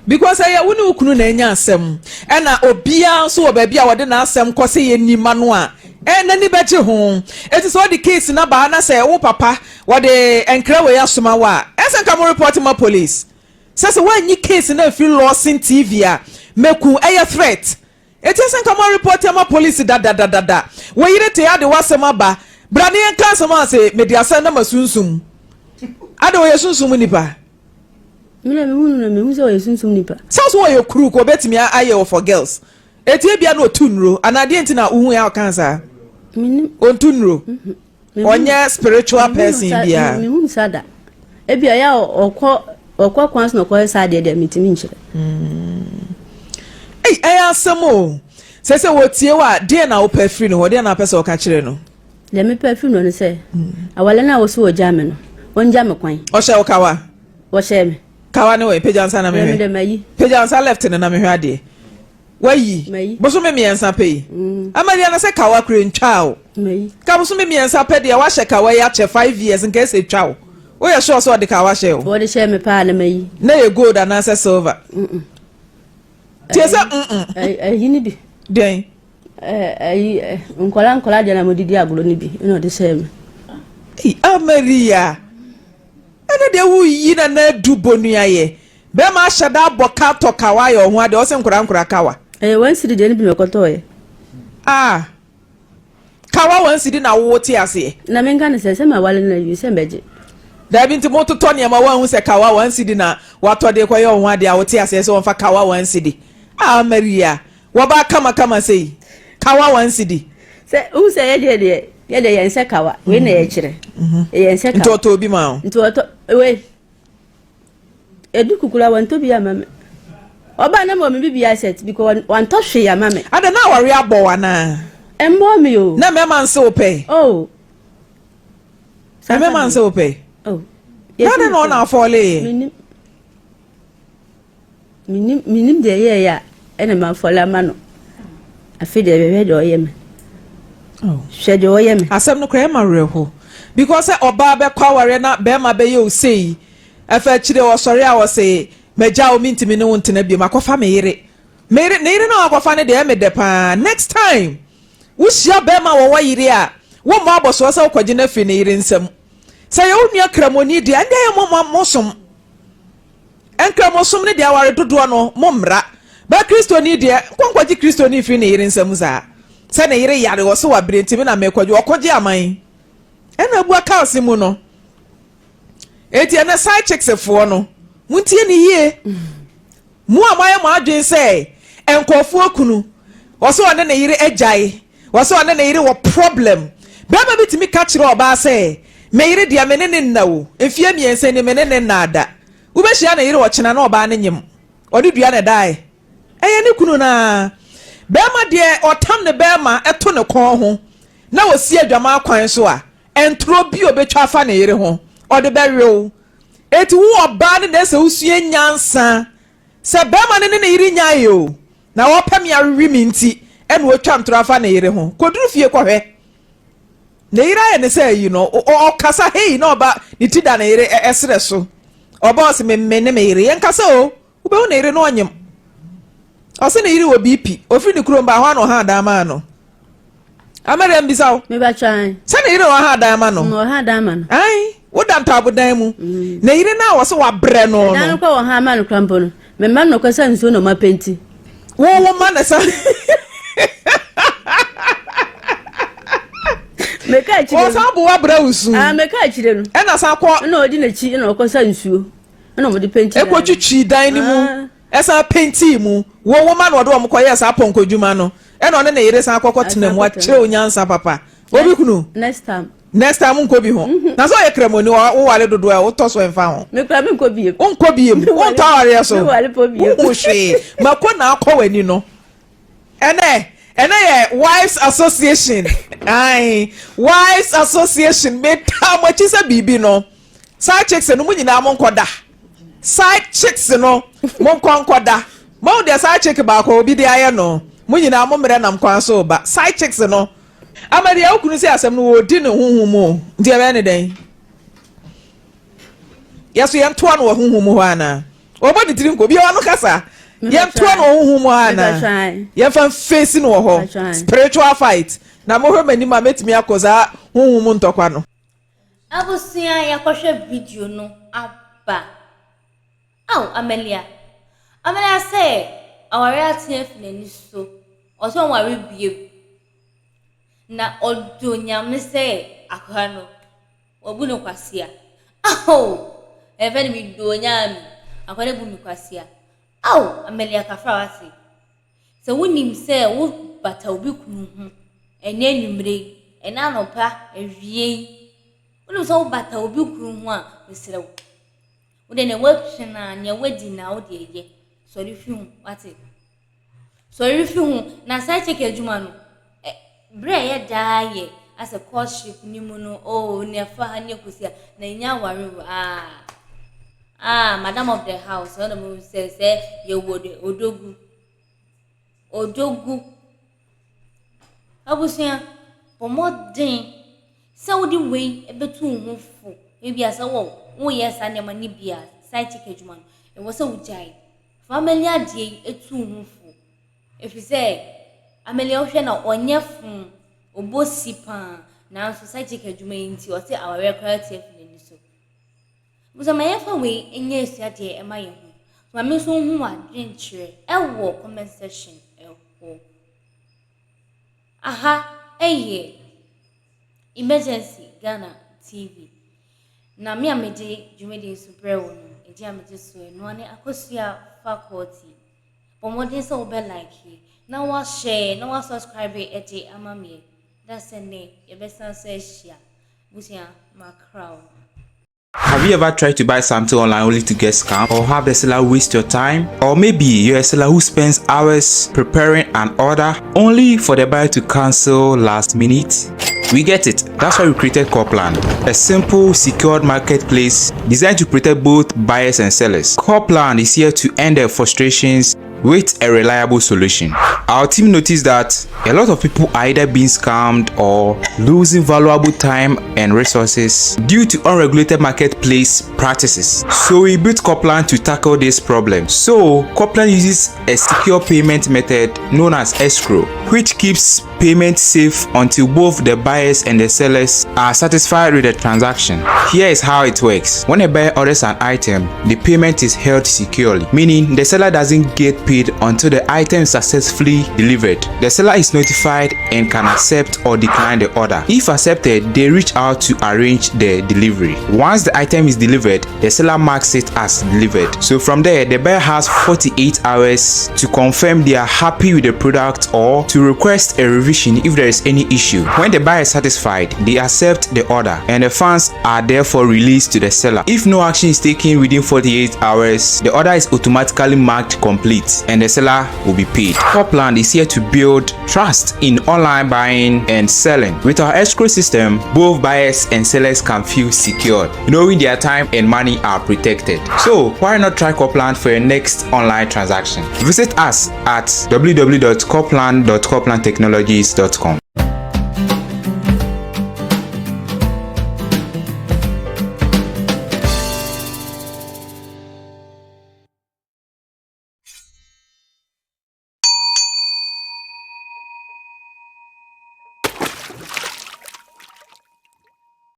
Because ɛyɛ wo ne wo kunu na anya asɛm. Ɛna obiara nso wɔ baabi a wɔde n'asɛm kɔ sɛ yɛnni ma no a, ɛ n'ani bɛgye ho. Eti sɛ ɔde case no aba ha na sɛ wo papa wɔde nkra wei asoma wo a, ɛsɛ nka mo report ma police. Sɛ sɛ woanyi case no amfiri Lawson TV a, mɛku. Ɛyɛ threat. Enti ɛsɛ nka moarepɔte ama police dadadadada. Wo yere te ade w'asɛm aba. Bra ne yɛnka asɛm a se mede asɛm na masunsum. Ade ɔyɛ sunsum nipa. Me na mehu no na mehu sɛ ɔyɛ sunsum nipa. Sɛ wo so ɔyɛ crook ɔbɛtumi ayɛ wo for girls. Eti ebia na ɔtu nnuro anaa deɛ nti na wohu a ɔkaa saa? Menim. Ɔntu nnuro. Ɔnyɛ spiritual person biara. Mehu saa da. Ebia ɔyɛ a ɔkɔ ɔkɔ kwan so na ɔkɔyɛ saa deɛ deɛ mentumi nkyerɛ. Ei, ɛyɛ asɛm o. Sɛ sɛ wɔtie wo a, deɛ na wopɛ afiri ne hɔ? Deɛ na wopɛ sɛ ɔka kyerɛ no? Deɛ mepɛ afiri no ne sɛ, awale no a wɔso wɔgyaa me no, wɔngya me kwan. Ɔhyɛ wo kawa? Wɔhyɛɛ me. Kawa ne wɔ pagya nsa na mehwɛ. Pagya nsa left no na mehwɛ adeɛ. Wayi. Bosome mmiɛnsa pɛ yi. Mm. Amalia na sɛ kawa kura ntwa o. Ka bosome mmiɛnsa pɛ deɛ wahyɛ kawa yi akyɛ 5 years nka ɛsɛ twa o. Woyɛ sure sɛ ɔde kawa hyɛ o? Wɔde hyɛ me paa na mayi. Na yɛ gold anaasɛ silver? Tie sɛ mm. Ɛyi ni bi. Dɛn? Ɛyi nkɔla nkɔla deɛ na mo didi agorɔ ni bi ɛna ɔde hyɛ me. Amalia. Ɛna deɛ woyi na na adu bonua yɛ. Bɛrima ahyɛ da abɔ ka tɔ kawa ayɛ ɔho adeɛ ɔsɛ nkora nkora kawa. Ɛyɛ one cedi deɛ no bi na ɔkɔtɔɔyɛ. Ah kawa one cedi na wowo te aseɛ. Na menka ne sɛ sɛ ma wale no awie sɛ mbɛgye. Daabi nti mo totɔ nneɛma wanhu sɛ kawa one cedi na watɔ de kɔyɛ ɔho adeɛ a wote aseɛ sɛ wɔmfa kawa one cedi. Ah Maria wɔbaa kama kama sei kawa one cedi. Sɛ wohu sɛ yɛdeɛ deɛ yɛdeɛ yɛn sɛ kawa wei na yɛkyerɛ. Yɛn sɛ kawa. Nti ɔtɔ obi ma wo. Nti ɔtɔ wei. Edu kukura wantɔ bi ama me. Ɔbaa na mewɔ me biribiara set because wantɔ hwee ama me. Ada na aware abɔ wo anaa? Ɛmmɔɔ me o. Na mmarima nse wo pɛ? Oh. Na mmarima nse wo pɛ? Oh. Na adɛn na ɔna afɔle yɛ? Menim. Menim menim deɛ ɛyɛɛyɛ a ɛna mafɔle ama no. Afei deɛ hwɛ deɛ ɔyɛ me. Oh. Hwɛ deɛ ɔyɛ me. Asɛm no koraa ɛma werɛho. Because sɛ ɔbaa bɛkɔ awareɛ na bɛrima bɛyɛ wo sei, ɛfa akyire ɔsɔre a ɔse magya wo mentumi ne wo ntena bio makɔfa me yere. Me yere ne yere no a wakɔfa no deɛ ɛyɛ me dɛ paa. Next time wohyia bɛrima a wɔwɔ yere a, wommɔ abɔsoɔ sɛ wokɔgye no afiri ne yere nsam. Sɛ ɛyɛ wo nua kramoni deɛ ɛnde ɛyɛ mo mo mosom. Nkramosom no deɛ aware dodoɔ no mo mmra. But Kristoni deɛ nkɔ nkɔgye Kristoni mfiri ne yere nsam saa. Sɛ ne yere yare ɔse wabrɛ nti me na mekɔgye ɔkɔgye aman. Ɛna abua cars mu no. Enti ɛnɛ side chicks foɔ no montie ne yie. Mo a moayɛ mo adwene sɛ nkurɔfoɔ kunu, ɔsɛ ɔne ne yere agyae, ɔsɛ ɔne ne yere wɔ problem. Barima bi tumi ka kyerɛ ɔbaa sɛ, me yere deɛ me ne ne nna o, mfeɛ mmiɛnsa ni me ne ne nnaa da. Wobɛhyia ne yere ɔkyena na ɔbaa no nyem, ɔne dua na ɛdaeɛ. Ɛyɛ ne kunu no ara. Barima deɛ ɔtam ne barima to ne kɔn ho na ɔsi adwaman kwan so a, ntorɔ bi a ɔbɛtwa afa ne yere ho, ɔde bɛwe wo. Enti wo ɔbaa no na ɛsɛ wosua nyansa. Sɛ barima no ne ne yere nyae o, na ɔrepɛ me awewe me nti ɛna ɔtwa ntorɔ afa ne yere ho. Kɔduru fie kɔhwɛ. Ne yere ayɛ ne sɛ ayi no, ɔkasa hei na ɔba ne ti da ne yere ɛserɛ so. Ɔba ɔse me me ne me yere yɛnkasa o. Wobɛhu ne yere no ɔnyem. Ɔse ne yere wɔ BP. Ofiri ne kurom baa hɔ a na ɔha adan maa no. Amɛrɛ mbisa wo. Meba twan. Sɛ ne yere na ɔha adan ma no. Mm, ɔha adan ma no. Ayi, woda ntaabodan mu. Mm. Ne yere no a wɔse wabrɛ no no. Ɛdan no kɔ ɔha ama no kora mpo no. Mema no kɔ sɛ nsuo na ɔma penti. Wo wo ma ne sa. Meka akyire no. Ɔsan bo wabrɛ wo su. Ah, meka akyire no. Ɛna san kɔ. Ɛna ɔdi n'akyi ɛna ɔkɔ sa nsuo. Ɛna wɔde penti dan. Ɛkɔtwitwi dan no mu. Ah. Ɛsan pentii mu. Wo wo ma na ɔde wɔn kɔyɛɛ saa pɔnkɔ dwuma no. Ɛna ɔne ne yere san kɔkɔ tena mu akyerɛ wo nyansa papa. Obi kunu. Next time. Next time nkɔ bi ho. Mhm. Na sɛ ɔyɛ kramoni wo ware dodoɔ a wotɔ so ɛmfa ho. Mekura me nkɔ biem. Wonkɔ biem. Wontɔ awareɛ so. Meware pɔ biem. Wohu hwee. Mako na akɔ w'ani no. Ɛnɛ ɛnɛ yɛ wives association. Ae wives association metaa mo akyi sɛ biribi no. Side chicks no mo nyinaa mo nkɔ da. Side chicks no mo nkɔ nkɔ da. Moahu deɛ side chick baako obi de ayɛ no. Mo nyinaa mo mmerɛ nam kwan so ba. Side chicks no. Ama deɛ wo kunu sɛ asɛm no wɔredi ne honhom mu o. Nti ɛbɛyɛ ne dɛn? Yɛso yɛntoa no wɔ honhom mu hɔ anaa? Wɔbɔ ne tiri nko. Obiara ano kasa. Yɛntoa no wɔ honhom mu hɔ anaa? Yɛmfa mfeesi no wɔ hɔ. Spiritual fight. Na mohwɛ m'anim a mɛtumi akɔ saa honhom mu ntɔkwa no. Abusua yɛakɔhwɛ video no aba. Ao Amelia! Amelia sɛ aware ate afi n'ani so, ɔsɛ ɔnware bio. Na ɔdɔ Nyame sɛ akora no, wabu no kwasea. Ao! Ɛfɛ no medɔ Nyame, akora no abu me kwasea. Ao Amelia kafra wate. Sɛ wonim sɛ wo bata obi kunu ho, ɛnɛ anwummere yi, ɛnɛ anɔpa, awie yi, wonim sɛ wo bata obi kunu ho a, mesrɛ wo. Wo deɛ nea woatwe no a, nea woadi no a, wo deɛ yɛ. Sɔre fi ho, wate? Sɔre fi ho. Na side chick adwuma no, ɛ, berɛ a ɛyɛ daa yɛ asɛ courtship no mu no, oh, nea fa ha ne kɔsi a, na ɛnya aware o, ah. Ah, madam of the house, ɔna mu sɛ sɛ yɛwɔ de odogu. Odogu. Abusua, bɔ mmɔden sɛ wode wei bɛtu wo ho fo. Ebia sɛ wɔ woyɛ saa nneɛma no bi a, side chick adwuma no, ɛwɔ sɛ wogyae. Fa Amelia adeɛ yi tu wo ho fo. Ɛfiri sɛ, Amelia wohwɛ na ɔnyɛ fo, ɔbɔ si paa, nanso side chick adwuma yi nti, ɔse awareɛ koraa ati afi n'ani so. Abusua, ma yɛmfa wei nyɛ asuadeɛ ɛma yɛn ho. Ma me nso nhu w'adwenkyerɛ ɛwɔ comment section ɛhɔ. Aha ɛyɛ Emergency Ghana TV. Na me a mede dwumadie nso brɛ wo no, ɛgye a megye so ɛnoa ne Akosua Faculty. Bɔ mmɔden sɛ wobɛ like na wahyɛ na wasubscribe ɛde ama meɛ. Da sɛ nnɛ yɛbɛsan so ahyia. Busua makra wo. Have you ever tried to buy something online only to get scammed or have the seller waste your time? Or maybe you're a seller who spends hours preparing an order only for the buyer to cancel last minute? We get it. That's why we created Corplan, a simple, secured marketplace designed to protect both buyers and sellers. Corplan is here to end their frustrations with a reliable solution. Our team noticed that a lot of people are either being scammed or losing valuable time and resources due to unregulated marketplace practices. So we built Corplan to tackle this problem. So Corplan uses a secure payment method known as escrow, which keeps payment safe until both the buyers and the sellers are satisfied with the transaction. Here is how it works. When a buyer orders an item, the payment is held securely, meaning the seller doesn't get paid until the item is successfully delivered. The seller is notified and can accept or decline the order. If accepted, they reach out to arrange the delivery. Once the item is delivered, the seller marks it as delivered. So from there, the buyer has 48 hours to confirm they are happy with the product or to request a revision if there is any issue. When the buyer is satisfied, they accept the order and the funds are therefore released to the seller. If no action is taken within 48 hours, the order is automatically marked complete and the seller will be paid. Corplan is here to build trust in online buying and selling. With our escrow system, both buyers and sellers can feel secured, knowing their time and money are protected. So why not try Corplan for your next online transaction? Visit us at www.corplan.corplantechnologies.com.